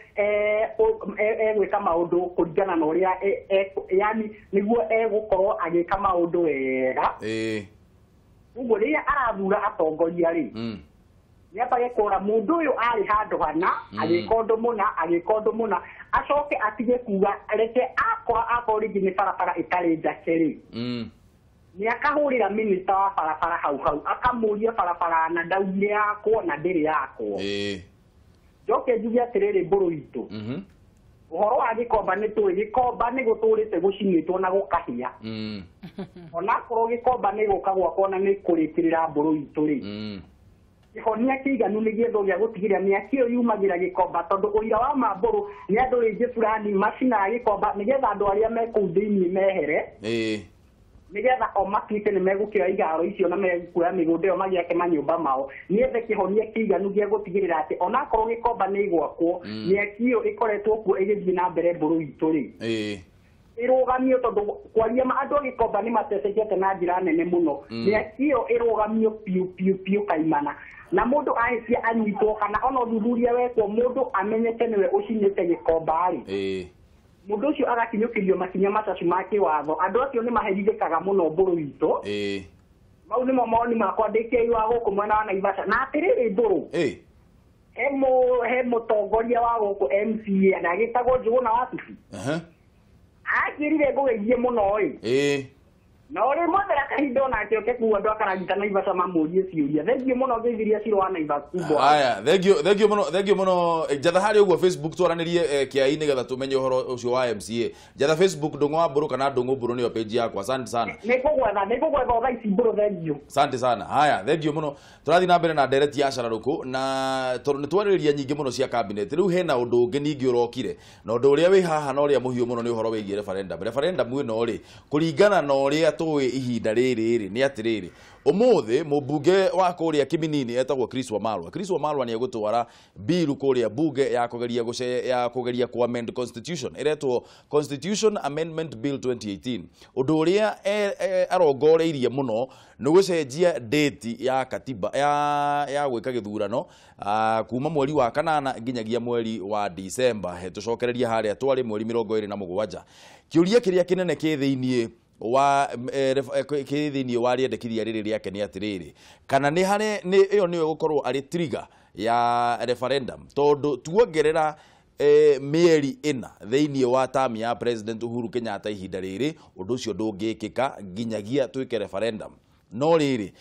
egwĩka maũndũ kũringana na ũrĩa yani nĩguo egũkorwo agĩka maũndũ wega. Ũguo rĩrĩa arathura atongoria rĩ, nĩambage kũrora mũndũ ũyũ arĩ handũ hana, agĩka ũndũ mũna, agĩka ũndũ mũna, acoke atige kuga reke akora akorwo rĩngĩ nĩ barabara ĩtarĩ njake rĩ, nĩ akahũrĩra minista wa barabara hau hau akamũria barabara na ndaugire yakwo na ndĩrĩ yakwo. Njoke njuge atĩrĩrĩ Mbũrũ itũ, ũhoro wa Gĩkomba nĩ tũĩ Gĩkomba nĩ gũtũrĩte gũcinĩtwo na gũkahĩa. Onakorwo Gĩkomba nĩ gũka gwakwo na nĩ kũrĩkĩrĩra Mbũrũ itũ rĩ, kĩhonia kĩiganu nĩ gĩethwo gĩa gũtigĩrĩra mĩaki ĩyo yumagĩra Gĩkomba, tondũ ũira wa ma Mbũrũ nĩ andũ rĩngĩ fulani macinaga Gĩkomba nĩgetha andũ arĩa me kũu thĩinĩ mehere, nĩgetha o matuĩke nĩ megũkĩoya igaro icio na megũkuoya mĩgũnda ĩyo magĩake manyũmba mao. Nĩethe kĩhonia kĩiganu gĩa gũtigĩrĩra atĩ onakorwo Gĩkomba nĩ ĩgwakwo, mĩaki ĩyo ĩkoretwo kuo ĩgĩthiĩ na mbere Mbũrũ itũ rĩ, ĩrũgamio, tondũ kwaria ma andũ a Gĩkomba nĩ matecekete na njĩra nene mũno. Mĩaki ĩyo ĩrũgamio biũ biũ biũ kaimana, na mũndũ ahĩtia anyitwo kana ona ũthuthuria wekwo mũndũ amenyeke nĩwe ũcinĩte Gĩkomba rĩ, mũndũ ũcio agakinyũkĩrio makinya macacu ma kĩwatho. Andũ acio nĩ maherithĩkaga mũno Mbũrũ itũ. Mau nĩmo mawoni makwa ndĩkĩi wa gũkũ mwena wa Naivasha. Na atĩrĩrĩ Mbũrũ, he mũtongoria wa gũkũ MCA na agĩtagwo Njũgũna wa Tubi. Anjĩrire ngũgeithie mũno ĩ. Na ũrĩ mwethera kahinda onake oke kuu andũ akarangita Naivasha mamũrie ciũria. Thengiũ mũno ngeithiria Ciro wa Naivasha. Aya, thengiũ mũno, thengiũ mũno. Njatha harĩa ũguo Facebook twaranĩrie kĩai nĩgetha tũmenye ũhoro ũcio wa MCA. Njatha Facebook Ndũng'ũ wa Mbũrũ kana Ndũng'ũ Mbũrũ nĩyo page yakwa. Asante sana. Nĩngũgwetha o thaa ici Mbũrũ, thengiũ. Asante sana. Haya, thengiũ mũno. Tũrathiĩ na mbere na ndereti ya cararũkũ, na tondũ nĩ twarĩrĩria nyingĩ mũno cia cabinet. Rĩu hena ũndũ ũngĩ ningĩ ũrokire, na ũndũ ũrĩa wĩ haha na ũrĩa mũhiũ mũno nĩ ũhoro wĩgiĩ referendum. Referendum ĩno rĩ, kũringana na ũrĩa tũĩ ihinda rĩrĩ rĩ, nĩ atĩrĩrĩ, ũmũthĩ mũmbunge wa kũrĩa Kiminini etagwo Chris Wamalwa. Chris Wamalwa nĩ egũtwara bill kũrĩa bunge ya kũgeria ku amend constitution, ĩretwo Constitution Amendment Bill 2018. Ũndũ ũrĩa arongoreirie mũno nĩ gũcenjia date ya katiba ya gwĩka gĩthurano kuma mweri wa kanana nginyagia mweri wa December. Tũcokererie harĩa twarĩ mweri 27. Kĩũria kĩrĩa kĩnene kĩ thĩiniĩ wa kĩ thĩiniĩ wa rĩendekithia rĩrĩ rĩake nĩ atĩrĩrĩ, kana nĩ harĩ nĩ ĩyo nĩyo ĩgũkorwo arĩ trigger ya referendum, tondũ tuongerera mĩeri ĩna thĩiniĩ wa term ya President Uhuru Kenyatta ihinda rĩrĩ, ũndũ ũcio ndũngĩkĩka nginyagia twĩke referendum. No rĩrĩ,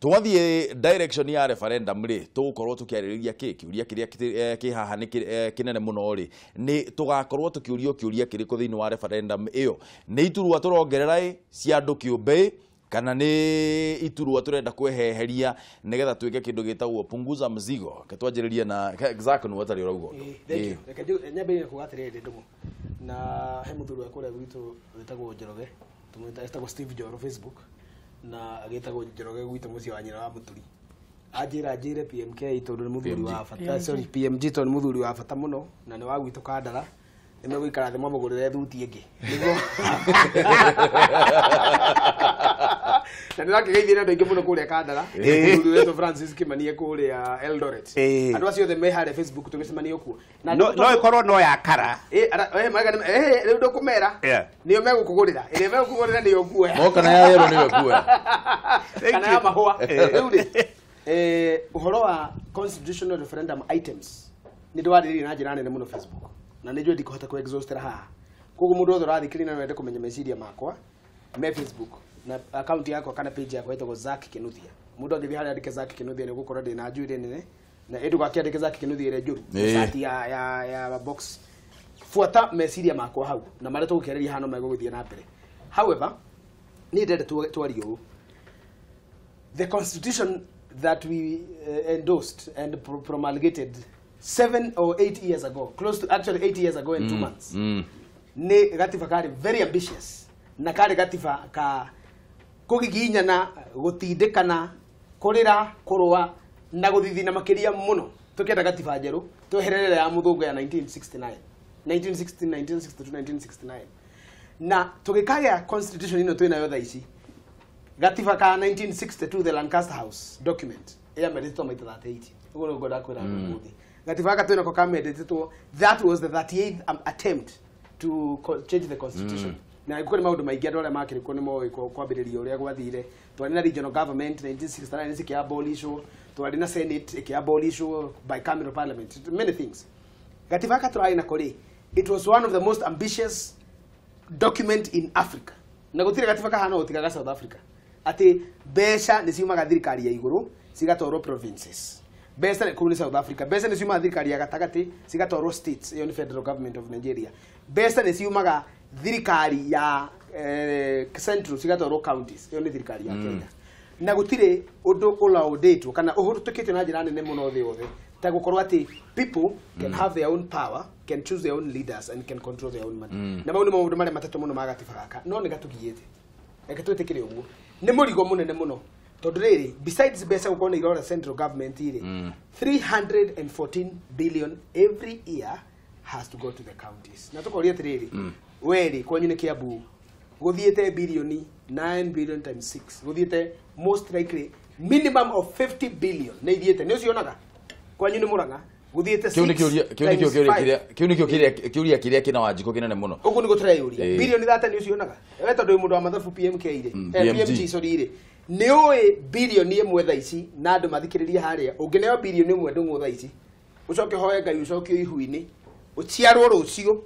twathiĩ direction ya referendum rĩ, tũgũkorwo tũkĩarĩrĩria kĩ kĩũria kĩrĩa kĩ haha nĩ kĩnene mũno rĩ, nĩ tũgakorwo tũkĩũrio kĩũria kĩrĩkũ thĩinĩ wa referendum ĩyo. Nĩ iturwa tũrongerera ĩ cia andũ kĩũmbe, kana nĩ iturwa tũrenda kweheheria nĩgetha twĩke kĩndũ gĩtagwo punguza mzigo. Ke twanjĩrĩrie na Zack nĩ watarĩ ũrauga ũndũ. Thank you. Reke nyambĩrĩrie kuga atĩrĩrĩ Ndũng'ũ, na he mũthuri wa kũrĩa gwitũ wĩtagwo Njoroge, tũmwĩta etagwo Steve Njoro Facebook, na agĩtagwo Njoroge gwitũ mũciĩ wa nyina wa Mũturi. Anjĩra njĩre PMK tondũ nĩ mũthuri wa bata, sorry, PMG tondũ nĩ mũthuri wa bata mũno na nĩ wa gwitũ Kandara, Nĩ megũikara thĩ mamũgũrĩre thuti ĩngĩ. Nĩguo. Na nĩrakĩgeithia andũ aingĩ mũno kũrĩa Kandara. Mũthuri wetwo Francis Kimani kũrĩa Eldoret. Andũ acio othe me harĩa Facebook tũgĩcemania kuo. Na no ĩkorwo no ya kara. Rĩu ndũkũmera. Nĩo megũkũgũrĩra. Ĩrĩa megũkũgũrĩra nĩyo ũkuoya. Moka na ya yellow nĩyo ũkuoya. Kana ya mahũa. Rĩu rĩ, ũhoro wa constitutional referendum items nĩ ndwarĩrĩirie na njĩra nene mũno Facebook. Na nĩ njũĩ ndikũhota kũ exhaust haha. Koguo mũndũ wothe ũrathikĩrĩria na no ende kũmenya meciria makwa me Facebook na account yakwa kana page yakwa ĩtagwo Zack Kinuthia. Mũndũ angĩthiĩ harĩa andĩke Zack Kinuthia nĩ ũgũkora ndĩ na njuĩrĩ nene na ĩ ndũgakĩandĩke Zack Kinuthia ĩrĩa njũru cati ya box. Buata meciria makwa hau na marĩa tũgũkĩarĩria haha no megũgĩthiĩ na mbere. However, niĩ ndĩrenda twarie ũũ. The constitution that we endorsed and promulgated 7 or 8 years ago, close to actually 8 years ago and 2 months, nĩ gatiba karĩ very ambitious na karĩ gatiba ka kũgiginyana, gũtindĩkana, kũrĩra, kũrũa na gũthithina makĩria mũno. Tũkĩenda gatiba njerũ tweherere ya mũthũngũ ya 1969, 1960, 1962, 1969. Na tũgĩkagĩa constitution ĩno twĩnayo thaa ici, gatiba ka 1962, the Lancaster House document ĩamendetwo maita 38. Ũguo nĩguo ndakwĩra ũmũthĩ. Gatiba gaka twĩnako kamendetwo, that was the 38th attempt to change the constitution. Na kũrĩ maũndũ maingĩ andũ arĩa makĩrĩ kuo nĩ moĩ kwambĩrĩria ũrĩa gwathire. Twarĩ na regional government 1969 ĩkĩabolishwo, twarĩ na senate ĩkĩabolishwo, bicameral parliament, many things. Gatiba gaka tũrarĩ nako rĩ, it was one of the most ambitious document in Africa. Na gũtirĩ gatiba kahana ũũ tiga ga South Africa. Atĩ mbeca nĩ ciumaga thirikari ya igũrũ cigatwarwo provinces. Mbeca nĩ kũu nĩ South Africa. Mbeca nĩ ciumaga thirikari ya gatagatĩ cigatwarwo states, ĩyo nĩ federal government of Nigeria. Mbeca nĩ ciumaga thirikari ya central cigatwarwo counties, ĩyo nĩ thirikari ya Kenya. Na gũtirĩ ũndũ ũlaudĩtwo kana ũhũtũkĩtio na njĩra nene mũno thĩ yothe ta gũkorwo atĩ people can have their own power, can choose their own leaders and can control their own money. Na mau nĩ maũndũ marĩa matatũ mũno ma gatiba gaka, no nĩ gatũgiĩte. Reke twĩtĩkĩre ũguo. Nĩ mũrigo mũnene mũno. Tondũ rĩrĩ, besides mbeca gũkorwo nĩ irora central government rĩ, 314 billion every year has to go to the counties. Na tũkoria atĩrĩrĩ, we rĩ, kwanyu nĩ Kiambu, gũthiĩte bilioni 9 billion times 6, gũthiĩte most likely minimum of 50 billion nĩ ithiĩte. Nĩ ũcionaga? Kwanyu nĩ Mũrang'a, gũthiĩte 6 times 5. Kĩu nĩkĩo kĩũria kĩrĩa kĩna Wanjikũ kĩnene mũno. Ũguo nĩguo tũreyũria. Bilioni 30 nĩ ũcionaga? We tondũ wĩ mũndũ wa mathabu PMK rĩ, PMG sorry rĩ, nĩ ũĩ bilioni ĩmwe thaa ici na andũ mathikĩrĩrie harĩa, ũngĩneo bilioni ĩmwe ndũng'ũ thaa ici, ũcoke ũhoe Ngai ũcokio ihu-inĩ, ũciarwo rũciũ,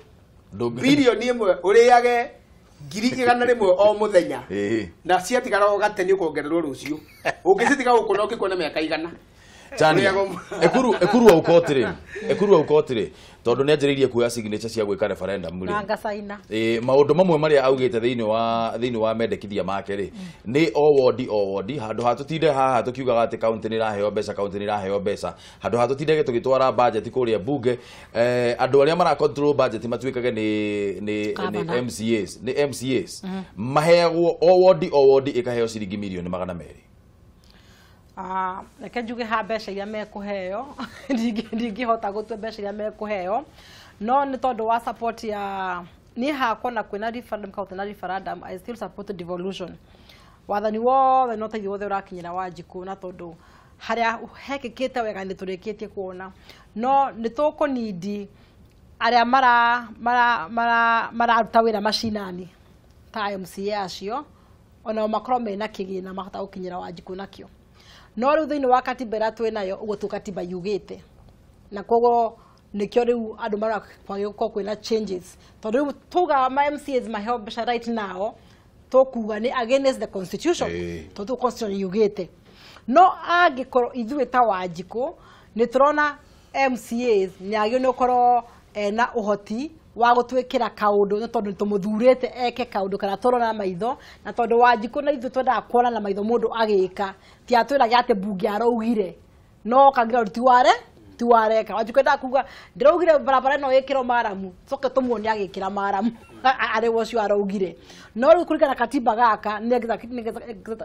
bilioni ĩmwe ũrĩage 100,000 o mũthenya, na ciatigara o gate nĩ ũkongererwo rũciũ, ũngĩcitiga gũkũ na ũngĩkuona mĩaka 100. Chania, ekuru wa ukoti rĩ, tondũ nĩ anjĩrĩirie kuoya signature cia gwĩka referendum rĩ. Na ngacaina. Maũndũ mamwe marĩa augĩte thĩinĩ wa mendekithia make rĩ, nĩ o wodi o wodi, handũ ha tũtinde haha tũkiugaga atĩ county nĩ ĩraheo mbeca, county nĩ ĩraheo mbeca, handũ ha tũtindage tũgĩtwara budget kũrĩa bunge, andũ arĩa mara control budget matuĩkage nĩ MCAs, nĩ MCAs maheagwo o wodi o wodi ĩkaheo ciringi mirioni 200. Reke njuge ha mbeca iria mekũheo, ndingĩhota gũtua mbeca iria mekũheo, no nĩ tondũ wa support ya niĩ hakwa na kwĩna referendum kana gũtirĩ na referendum, I still support devolution. Wathani wothe na ũteithio wothe ũrakinyĩra Wanjikũ, na tondũ harĩa hekĩkĩte wega nĩ tũrĩkĩtie kuona, no nĩ tũkũnindi arĩa mararuta wĩra macinani ta MCA acio, onao makorwo mena kĩgĩna mahota gũkinyĩra Wanjikũ nakĩo. No rĩu thĩinĩ wa katiba ĩrĩa twĩ nayo, ũguo tu katiba yugĩte, na koguo nĩkĩo rĩu andũ marona kwagĩrĩirwo kwĩna changes, tondũ rĩu tuga ma MCAs maheo mbeca right now, tũkuga nĩ against the constitution, tondũ constitution yugĩte. No angĩkorwo ithuĩ ta Wanjikũ nĩ tũrona MCAs nĩ agĩrĩirwo nĩ gũkorwo ena ũhoti wa gũtwĩkĩra kaũndũ, nĩ tondũ tũmũthurĩte eke kaũndũ kana tũrona na maitho, na tondũ Wanjikũ na ithuĩ twendaga kuona na maitho mũndũ agĩka, ti atwĩrage atĩ mbunge araugire, no kagira ti ware Ti wareka Wanjikũ endaga kuga ndĩraugire barabara ĩno ĩkĩrwo maramu coke tũmuone agĩkĩra maramu arĩ we ũcio araugire. No rĩu kũringana na katiba gaka nĩ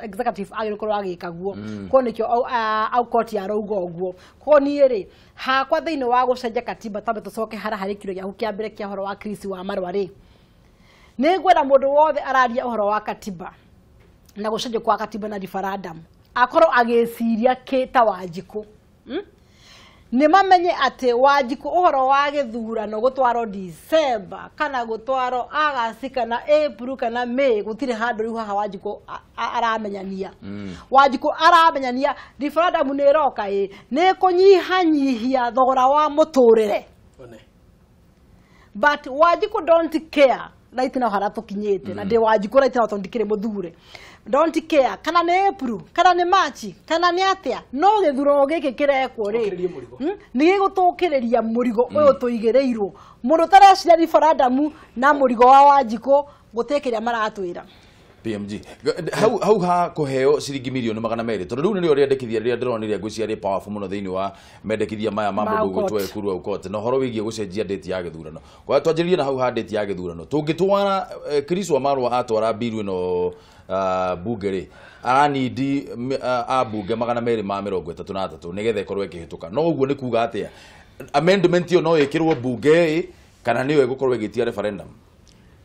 executive agĩrĩirwo gũkorwo agĩka guo. Koguo nĩkĩo Aukot arauga ũguo. Koguo niĩ rĩ hakwa thĩinĩ wa gũcenjia katiba tambe tũcoke harĩa harĩ kĩũria gĩaku kĩa mbere kĩa ũhoro wa Chris wa Marua rĩ, nĩ ngwenda mũndũ wothe araria ũhoro wa katiba na gũcenjio kwa katiba na referendum akorwo agĩciria kĩ ta Wanjikũ. Nĩ mamenye atĩ Wanjikũ ũhoro wa gĩthurano gũtwarwo December kana gũtwarwo August kana April kana May gũtirĩ handũ rĩu haha Wanjikũ aramenyania. Wanjikũ aramenyania referendum nĩ ĩroka ĩ nĩ kũnyihanyihia thogora wa mũtũrĩre. But Wanjikũ don't care right now harĩa tũkinyĩte na ndĩ Wanjikũ right now tondũ ndikĩrĩ mũthure. Don't care kana nĩ April kana nĩ March kana nĩ atĩa no gĩthurano gĩkĩ kĩrekwo rĩ nĩ gĩgũtũkĩrĩria mũrigo ũyũ tũigĩrĩirwo. Mũndũ ũtareciria referendum na mũrigo wa Wanjikũ gũtirĩ kĩrĩa maratwĩra. PMG hau ha kũheo ciringi mirioni 200 tondũ rĩu nĩrĩo rĩendekithia rĩrĩa ndĩronire ngwĩciria rĩ powerful mũno thĩinĩ wa mendekithia maya ma mũndũ ũgwĩtwo Ekuru Aukot na ũhoro wĩgiĩ gũcenjia date ya gĩthurano. Kwa twanjĩrĩrie na hau ha date ya gĩthurano tũngĩtwara Chris wa Marua atwara bill ĩno bunge rĩ aranindi ambunge 233 nĩgetha ĩkorwo ĩkĩhĩtũka. No ũguo nĩ kuga atĩa amendment ĩyo no ĩkĩrwo bunge kana nĩyo ĩgũkorwo ĩgĩtia referendum?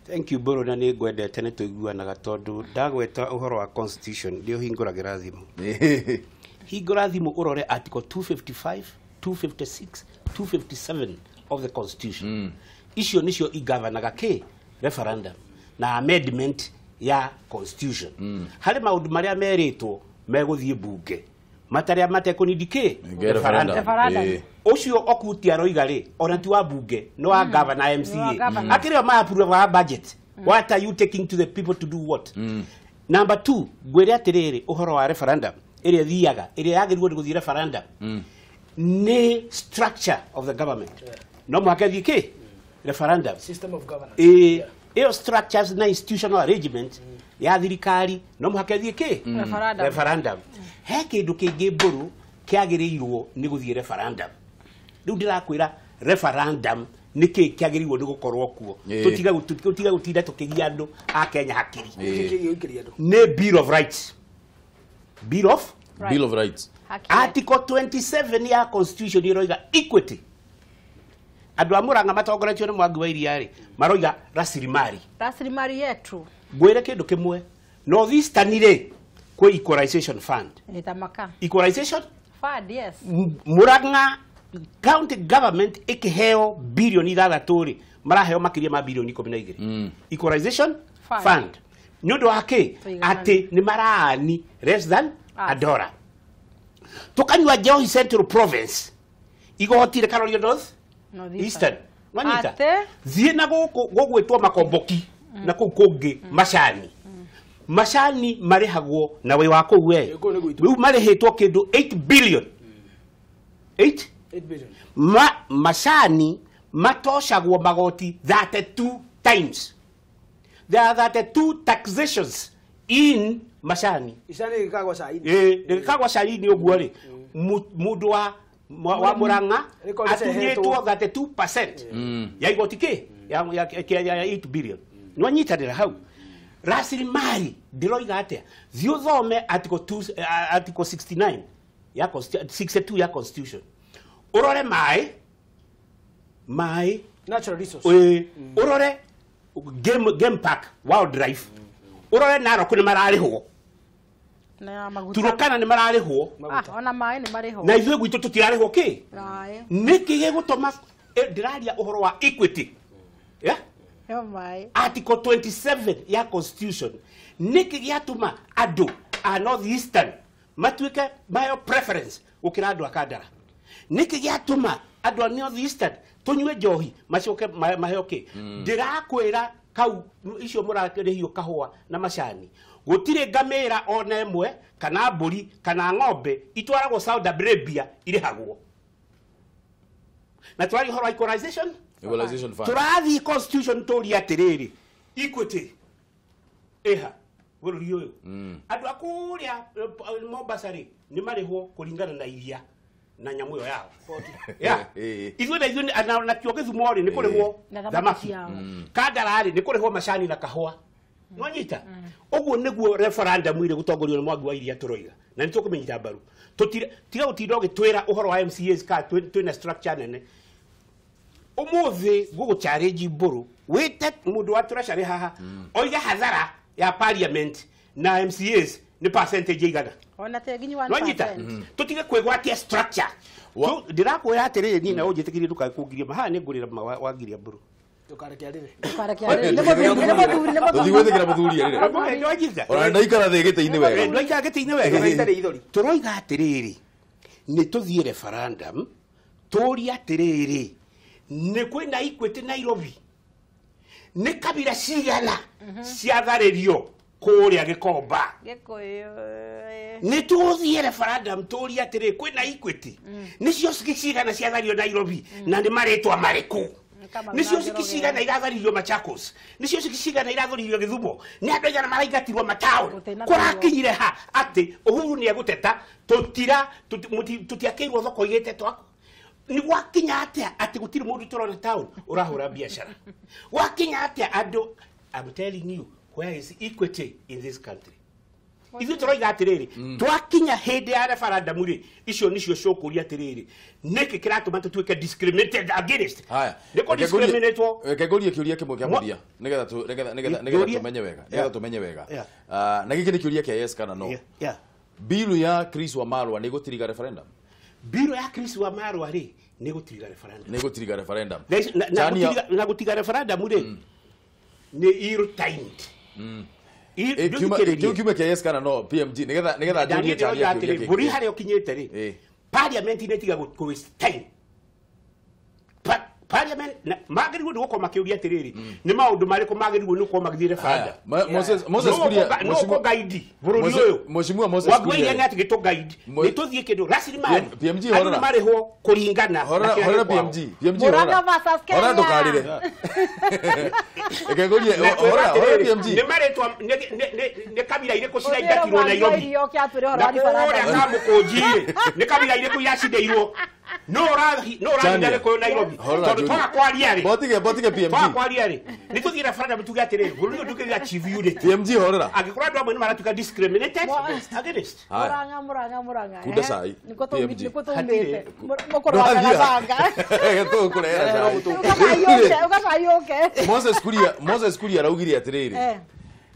Thank you Mbũrũ na nĩ ngwendete nĩ tũiguanaga tondũ ndagweta ũhoro wa constitution nĩ ũhingũragĩra thimũ. Hingũra thimũ ũrore article 255, 256, 257 of the constitution. Icio nĩcio igavanaga kĩ referendum na amendment ya constitution. Harĩ maũndũ marĩa merĩtwo megũthiĩ bunge matarĩa matekũnindi kĩ referendum. Ũcio Okuti aroiga rĩ ona ti wa bunge no wa governor MCA akĩrĩo ma approve wa budget. What are you taking to the people to do what? Number 2 ngwĩre atĩrĩrĩ ũhoro wa referendum ĩrĩa thiaga ĩrĩa yagĩrĩirwo nĩ gũthiĩ referendum nĩ structure of the government. No mũhaka ĩthiĩ kĩ referendum system of governance. Ĩyo structures na institutional arrangement ya thirikari no mũhaka ĩthiĩ kĩ referendum. He kĩndũ kĩngĩ Mbũrũ kĩagĩrĩirwo nĩ gũthiĩ referendum. Rĩu ndĩrakwĩra referendum nĩ kĩ kĩagĩrĩirwo nĩ gũkorwo kuo. Tũtiga gũtinda tũkĩgia andũ a Kenya hakiri. Nĩ Bill of Rights. Bill of Bill of Rights. Article 27 ya constitution ĩroiga equity. Andũ a Murang'a matongoretio nĩ Mwangi wa Iria rĩ maroiga rasilimali. Rasilimali yetu. Ngwĩre kĩndũ kĩmwe North Eastern rĩ kwĩ equalization fund. Ĩtamaka. Equalization fund, yes. Murang'a county government ikiheo bilioni 6 rĩ maraheo makĩria ma bilioni 12. Equalization fund. Nĩ ũndũ wa kĩ atĩ nĩ maraani less than a dollar. Tũkanyua Njohi Central Province igoti rĩkarorio North Eastern. Wanyita thiĩ na gũkũ gũgwĩtwo Makomboki na kũu kũngĩ Macani. Macani marĩhagwo na wĩ wa kũu we rĩu marĩhĩtwo kĩndũ 8 billion. 8 billion. Macani matocagwo magoti 32 times. There are 32 taxations in Macani. Icani gĩkagwa caini. Gĩkagwa caini ũguo rĩ mũndũ wa Murang'a atunyĩtwo 32% ya igoti kĩ ya 8 billion. Nĩwanyitanĩra hau. Rasilimali ndĩroiga atĩa thiĩ ũthome article 2 article 69 ya 62 ya constitution ũrore maĩ natural resource ũrore game park wildlife ũrore Narok nĩ mararĩhwo na maguta Turkana nĩ mararĩhwo ona maĩ nĩ marĩhwo na ithuĩ gwitũ tũtirarĩhwo kĩ nĩkĩ gĩgũtũma ndĩraria ũhoro wa equity yeah. Article 27 ya constitution nĩkĩ gĩatũma andũ a North Eastern matuĩke maheo preference gũkĩra andũ a Kandara? Nĩkĩ gĩatũma andũ a North Eastern tũnyue njohi macoke maheo kĩ? Ndĩrakwĩra kau icio mũrarĩhio kahũa na macani gũtirĩ ngamĩra ona ĩmwe kana mbũri kana ng'ombe itwaragwo Saudi Arabia irĩhagwo. Na tũraria ũhoro wa equalization Equalization fund. Tũrathiĩ constitution tũrie atĩrĩrĩ equity ĩha bũrũri ũyũ. Andũ a kũrĩa Mombasa rĩ nĩ marĩhwo kũringana na iria. na nyamu ĩyo yao. Yeah. Ithuĩ na ithuĩ na kĩo Gĩthumo rĩ nĩ kũrĩhwo thamaki. Kandara rĩ nĩ kũrĩhwo macani na kahũa. Nwanyita ũguo nĩguo referendum ĩrĩ gũtongorio nĩ Mwangi wa Iria tũroiga na nĩ tũkũmĩnyita mbaru. Tiga gũtinda ũgĩtwĩra ũhoro wa MCAs ka twĩna structure nene. Ũmũthĩ ngũgũ challenge Mbũrũ wĩte mũndũ wa treasury haha oige hathara ya parliament na MCAs nĩ percentage igana. Ona te nginya 1%. Nwanyita tũtige kwĩgwatia structure. Ndĩrakwĩra atĩrĩrĩ niĩ na ũnjĩtĩkĩrie ndũkae haha nĩ ngũrĩra wangiria Mbũrũ. Ndukareke arĩre. Ndukareke arĩre. Nĩ mũthuri, nĩ mũthuri, nĩ mũthuri. Tũtigwĩtĩkĩra mũthuri arĩre. Ona ndaikara thĩ gĩtĩ-inĩ wega. Ndaikara gĩtĩ-inĩ wega. Tũroiga atĩrĩrĩ, nĩ tũthiĩ referendum, tũrie atĩrĩrĩ, nĩ kwĩna Equity Nairobi. Nĩ kabira cigana ciatharĩrio kũrĩa Gĩkomba. Nĩ tũthiĩ referendum tũrie atĩrĩrĩ, kwĩna Equity. Nĩ cio cigana ciathario Nairobi na nĩ marĩtwa marĩkũ. Nĩcio cikicigana iratharirio Machakos, nĩcio cikicigana iratharirio Gĩthumo, nĩ andũ aigana maraingatirwo mataũni. Kũrakinyire ha atĩ Uhuru nĩ egũteta tũtira tũtiakĩirwo thoko igĩte twaku. Nĩ gwakinya atĩa atĩ gũtirĩ mũndũ tũrona taũni ũrahũra biacara. Gwakinya atĩa andũ, I'm telling you, where is equity in this country? Ithuĩ tũroiga atĩrĩrĩ, twakinya hĩndĩ ya referendum rĩ, icio nĩcio cũkũria atĩrĩrĩ, nĩkĩ kĩratũma tũtuĩke discriminated against? Nĩ kũ discriminatwo? Reke ngũrie kĩũria kĩmwe kĩa mũthia, nĩgetha tũmenye wega, nĩgetha tũmenye wega. Na gĩkĩ nĩ kĩũria kĩa yes kana no. Bill ya Chris Wamalwa nĩ ĩgũtiriga referendum? Bill ya Chris Wamalwa rĩ nĩ ĩgũtiriga referendum. Nĩ ĩgũtiriga referendum. Na gũtiga referendum rĩ nĩ ill timed. Kiume kĩa yes kana no PMG nigetha njurie charia kĩũria kĩngĩ. Bũrũri harĩa ũkinyĩte rĩ, parliament nĩ ĩtiga gũ waste time. Parliament magĩrĩirwo nĩ gũkorwo makĩũria atĩrĩrĩ, nĩ maũndũ marĩkũ magĩrĩirwo nĩ gũkorwo magĩthiĩ referendum. Moses Kuria no kũ-guide bũrũri ũyũ. Mheshimiwa Moses Kuria Wangũi nĩ atĩ gĩtũ-guide. Nĩ tũthiĩ kĩndũ rasilimali. PMG andũ horera. nĩ marĩhwo kũringana Horera horera PMG. PMG horera. Horera ndũkarĩre. Reke ngũrie horera horera PMG. Nĩ marĩtwa nĩ kabira irĩkũ ciraingatirwo Nairobi. Na kũrĩa Kamũkũnji rĩ, nĩ kabira irĩkũ iracindeirwo. No ora Gĩkũyũ Nairobi. Tondũ twaga kwaria rĩ. Botige PMG. Twaga kwaria rĩ. Nĩ tũthiĩ referendum tuge atĩrĩrĩ, bũrũri ũyũ ndũkĩgĩa achieve unity. PMG horera. Angĩkorwo andũ amwe nĩ maratuĩka discriminated against. Murang'a Murang'a. Kunda cai. Nĩkuo tũmĩte. Mũkũrwaga banga. Tũkũrehera cai. Ũgacai ũke. Moses Kuria araugire atĩrĩrĩ,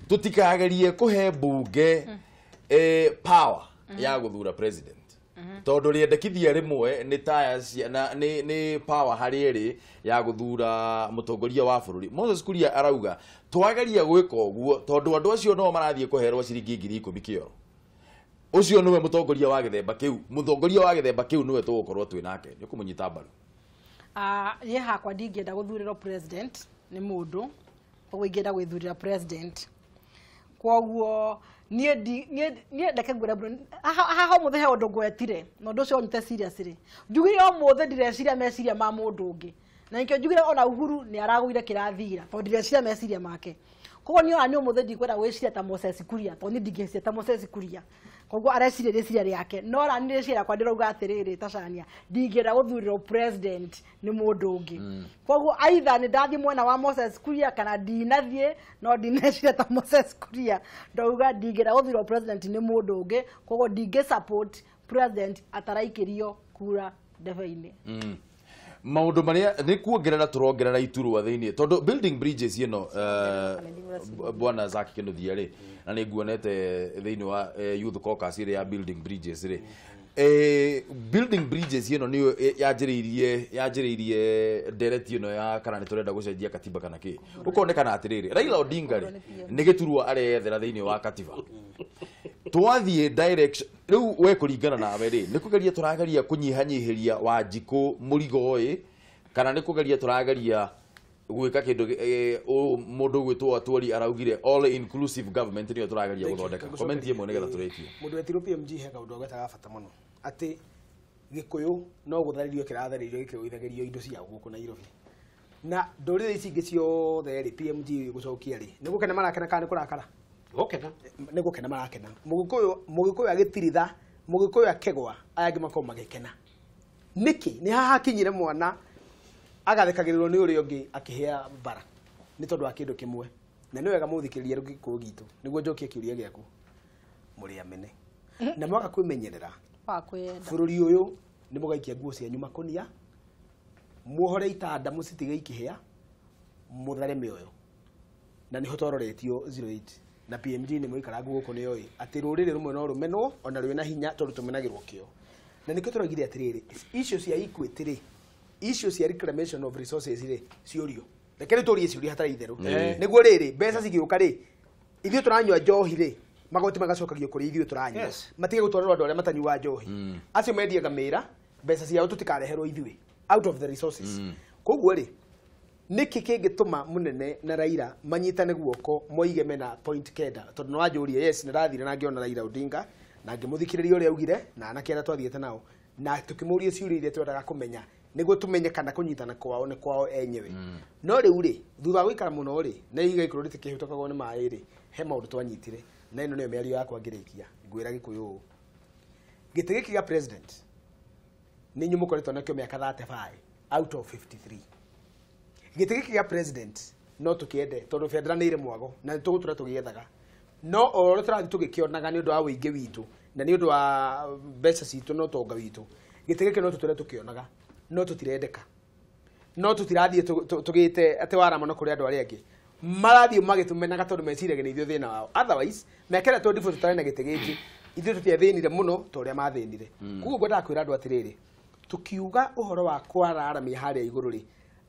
tũtikagerie kũhe mbunge power ya gũthura president. Tondũ rĩendekithia rĩmwe nĩ taya na nĩ power harĩ ĩrĩ ya gũthura mũtongoria wa bũrũri. Moses Kuria arauga twageria gwĩka ũguo tondũ andũ acio no marathiĩ kũherwo ciringi 10,000 kĩoro. Ũcio nĩwe mũtongoria wa gĩthemba kĩu. Mũtongoria wa gĩthemba kĩu nĩwe tũgũkorwo twĩ nake. Nĩ ũkũmũnyita mbaru. Niĩ hakwa ndingĩenda gũthurĩrwo president nĩ mũndũ, koguo ingĩenda gwĩthurĩra president. Koguo niĩ ndeke ngwĩre haha ũmũthĩ he ũndũ ngwetire na ũndũ ũcio ũnyite seriously. Njugire ũmũthĩ ndireciria meciria ma mũndũ ũngĩ, na nĩkĩo njugire ona Uhuru nĩ aragũire kĩrathira tondũ ndireciria meciria make. Koguo niĩ ona niĩ ũmũthĩ ndikwenda gwĩciria ta Moses Kuria tondũ niĩ ndingĩciria ta Moses Kuria. Koguo areciria rĩciria rĩake, no ona niĩ rĩciria rĩakwa ndĩrauga atĩrĩrĩ ta Shania, ndingĩenda gũthurĩrwo president nĩ mũndũ ũngĩ. Koguo either nĩ ndathiĩ mwena wa Moses Kuria kana ndinathiĩ, no ndineciria ta Moses Kuria. Ndauga ndingĩenda gũthurĩrwo president nĩ mũndũ ũngĩ, koguo ndingĩ support president ataraikĩrio kura ndebe-inĩ. Maũndũ marĩa nĩ kuongerera tũrongerera iturwa thĩinĩ tondũ building bridges ĩno bwana Zack Kĩnuthia rĩ, na nĩ nguonete thĩinĩ wa youth caucus ĩrĩa ya building bridges rĩ, building bridges ĩno nĩyo yanjĩrĩirie ndereti ĩno ya kana nĩ tũrenda gũcenjia katiba kana kĩ. Gũkonekana atĩrĩrĩ, Raila Odinga rĩ nĩ gĩturwa areyethera thĩinĩ wa katiba. Twathiĩ direction rĩu we kũringana nawe rĩ, nĩ kũgeria tũrageria kũnyihanyihĩria Wanjikũ mũrigo ĩ, kana nĩ kũgeria tũrageria gwĩka kĩndũ mũndũ ũgwĩtwo Atwoli araugire all inclusive government nĩyo tũrageria gũthondeka. Comment ĩmwe nĩgetha tũrĩkie. Mũndũ wetirwo PMG he kaũndũ agwetaga bata mũno atĩ Gĩkũyũ no gũtharĩrio kĩratharĩrio gĩkĩgũithagĩrio indo ciao gũkũ Nairobi. Na ndũrĩrĩ ici ingĩ ciothe rĩ, PMG gũcokia rĩ, nĩ gũkena marakena kana nĩ kũrakara? Gũkena. Nĩ gũkena marakena. Mũgĩkũyũ agĩtiritha, Mũgĩkũyũ akĩgwa, aya angĩ makorwo magĩkena. Nĩkĩ nĩ haha hakinyire mwana agathekagĩrĩrwo nĩ ũrĩa ũngĩ akĩhĩa bara nĩ tondũ wa kĩndũ kĩmwe. Na nĩ wega mũthikĩrĩrie rũgĩkũyũ gitũ nĩguo njokie kĩũria gĩaku. Mũrĩ amene. Na mwaga kwĩmenyerera bũrũri ũyũ nĩ mũgaikia nguo cianyu makũnia, muohore itanda mũcitige ikĩhĩa, mũthare mĩoyo. Na nĩho twaroretio 08 na PMG nĩ mũikarangu gũkũ nĩ oĩ atĩ rũrĩrĩ rũmwe no rũmenwo ona rwĩna hinya tondũ tũmenagĩrwo kĩo. Na nĩkĩo tũraugire atĩrĩrĩ, icio cia equity rĩ, icio cia reclamation of resources rĩ, ciũrio. Reke rĩu tũrie ciũria hatarĩ itherũ. Nĩguo rĩrĩ, mbeca cigĩũka rĩ, ithuĩ tũranyua njohi rĩ, magoti magacokagio kũrĩ ithuĩ tũranyua. Matige gũtwarĩrwo andũ arĩa matanyuaga njohi. Acio mendiaga mĩra, mbeca ciao tũtikareherwo ithuĩ out of the resources. Koguo rĩ, nĩkĩ kĩngĩtũma Munene na Raila manyitane guoko moige mena point kenda? Tondũ nĩwanjũria, yes, nĩndathire na ngĩona Raila Odinga na ngĩmũthikĩrĩria ũrĩa augire na anake arĩa twathiĩte nao na tũkĩmũria ciũria iria twendaga kũmenya nĩguo tũmenye kana kũnyitana kwao nĩ kwao enyewe. No rĩu rĩ, thutha wa gũikara mũno rĩ, na ihiga ikũrũ rĩtikĩhĩtũkagwo nĩ maĩ rĩ, he maũndũ twanyitire na ĩno nĩyo mĩario yakwa ngĩrĩkia ngwĩra Gĩkũyũ ũũ. Gĩtĩ gĩkĩ gĩa president nĩ inyuĩ mũkoretwo nakĩo mĩaka 35 out of 53. Gĩtĩ gĩkĩ gĩa president no tũkĩende tondũ bendera nĩ ĩrĩ mwago na nĩ tũgũtũra tũgĩethaga. No o ũrĩa tũrathiĩ tũgĩkĩonaga nĩ ũndũ wa ũingĩ witũ na nĩ ũndũ wa mbeca citũ na ũtonga witũ, gĩtĩ gĩkĩ no tũtũre tũkĩonaga, no tũtirendeka. No tũtirathiĩ tũgĩte atĩ waramano kũrĩ andũ arĩa angĩ. Marathiĩ magĩtũmenaga tondũ meciragia nĩ ithuĩ thĩna wao. Otherwise, mĩaka ĩrĩa 24 tũtarĩ na gĩtĩ gĩkĩ, ithuĩ tũtiathĩnire mũno ta ũrĩa mathĩnire. Koguo ngwendaga kwĩra andũ atĩrĩrĩ, tukiuga ũhoro wa kwararamia harĩa igũrũ rĩ,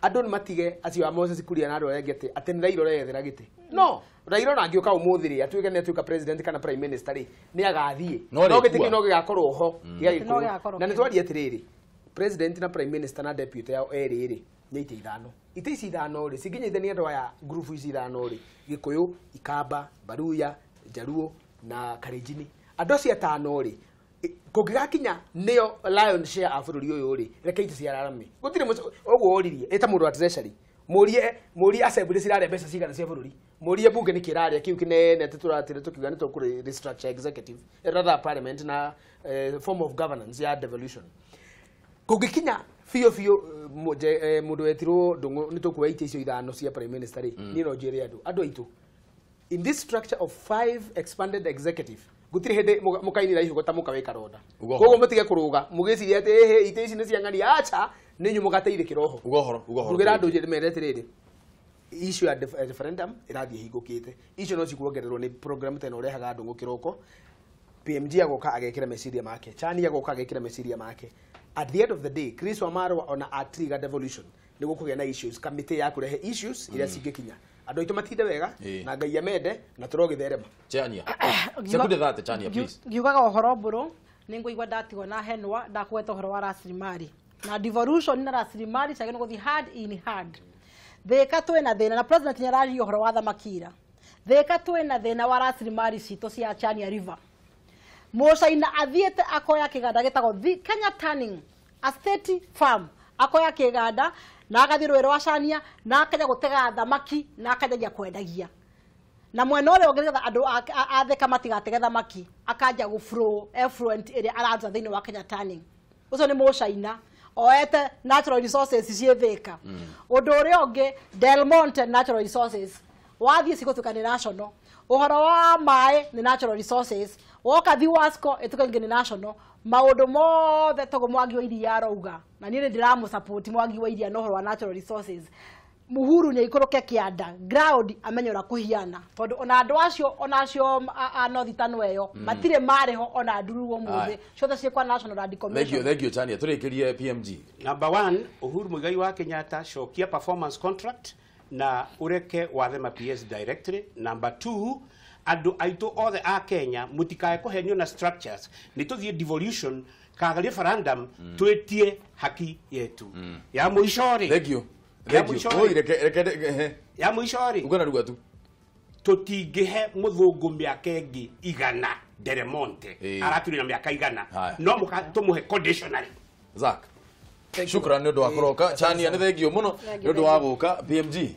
andũ nĩ matige acio a Moses Kuria na andũ arĩa angĩ atĩ nĩ Raila ũreyethera gĩtĩ. No, Raila ona angĩũka ũmũthĩ rĩ, atuĩke nĩ atuĩka president kana prime minister rĩ, nĩ agathiĩ. No gĩtĩ kĩu no gĩgakorwo ho gĩa Gĩkũyũ. Na nĩ twaria atĩrĩrĩ, president na prime minister na deputy yao erĩ rĩ, nĩ itĩ ithano. Itĩ ici ithano rĩ, cingĩnyitithania andũ aya ngurubu ici ithano rĩ, Gĩkũyũ, Ikamba, Baruya, Jaluo na Kalenjin. Andũ acio atano rĩ, kũngĩgakinya nĩo lion share a bũrũri ũyũ rĩ, reke itĩ ciararame. Gũtirĩ ũguo oririe, ĩta mũndũ wa treasury, mũrie assembly cirarĩa mbeca cigana cia bũrũri, mũrie bunge nĩkĩ ĩrarĩa kĩu kĩnene atĩ tũratĩre tũkiuga nĩ tũkũ restructure executive, rather parliament na form of governance ya devolution. Kũngĩkinya biũ biũ mũndũ wetirwo Ndung'u nĩ tũkuoya itĩ icio ithano cia prime minister rĩ, niĩ no njĩre andũ aitũ, in this structure of 5 expanded executive, gũtirĩ hĩndĩ mũkainĩra ihugo ta mũka wĩ karonda. Koguo mũtige kũrũga mũgĩciria atĩ ĩhĩ itĩ ici nĩ cia ng'ania, acha nĩ inyuĩ mũgateithĩkĩra oho. Uga ũhoro. Ngugĩra andũ mere atĩrĩrĩ, issue ya referendum ĩrathiĩ ĩhingũkĩte. Icio no cikuongererwo nĩ program ta ĩno ũrehaga Ndung'u kĩroko. PMG agoka agekĩra meciria make, Chani agoka agekĩra meciria make. At the end of the day, Chris Wamarwa ona atriga devolution nĩ gũkũgĩa na issues, kamĩtĩ ya kũrehe issues iria cingĩkinya. Andũ aitũ matinde wega na Ngai amende na tũrogĩtherema. Chania. Sekunde 30, Chania, please. Ngiugaga ũhoro mbũrũ nĩ ngũigua ndatigwo na henwa ndakũgweta ũhoro wa rasilimali na devolution na rasilimali ciagĩrĩirwo gũthiĩ hand in hand. Thĩka twĩna thĩna na president nĩ araria ũhoro wa thamakira. Thĩka twĩna thĩna wa rasilimali citũ cia Chania River. Mũcaina athiĩte akoya kĩganda gĩtagwo The Kenya Tanning, a state farm, akoya kĩganda na agathiĩ rũĩ rwa Chania na akanja gũtega thamaki na akanjagia kwendagia. Na mwena ũrĩa ũngĩ nĩgetha andũ a Thĩka matigatege thamaki akanja gũ flow effluent ĩrĩa araruta thĩinĩ wa Kenya Tanning. Ũcio nĩ mũcaina oete natural resources ciĩ Thĩka. Ũndũ ũrĩa ũngĩ, Del Monte natural resources wathiĩ cigũtuĩka nĩ national. Ũhoro wa maĩ nĩ natural resources, woka Thiwasco ĩtuĩke ningĩ nĩ national. Maũndũ mothe toguo Mwangi wa Iria arauga, na niĩ nĩ ndĩramũsupport Mwangi wa Iria na ũhoro wa natural resources. Uhuru nĩ aikũrũke kĩanda ground amenye ũrĩa kũhiana, tondũ ona andũ acio ona acio a North Tano ĩyo matirĩ marĩ ho ona nduru ũmũthĩ, ciothe ciĩ kwa National Land Commission. Thank you Chania. Tũrĩkĩrie PMG. Number 1, Uhuru Muigai wa Kenyatta cokia performance contract na ureke wathe ma PS directly. Number 2, andũ aitũ othe a Kenya mũtikae kũhenio na structures, nĩ tũthiĩ devolution kaga referendum twĩtie haki yetu. Ya mũico rĩ, thank you. Thank you. Oi, reke ya mũico rĩ, uga na ruga tu tũtingĩhe mũthũngũ mĩaka ĩngĩ 100 Deremonte aratũrĩ na mĩaka 100 no tũmũhe conditionally. Zack, shukran nĩ ũndũ wa kũroka. Chania nĩ thengio mũno nĩ ũndũ wa gũka. PMG.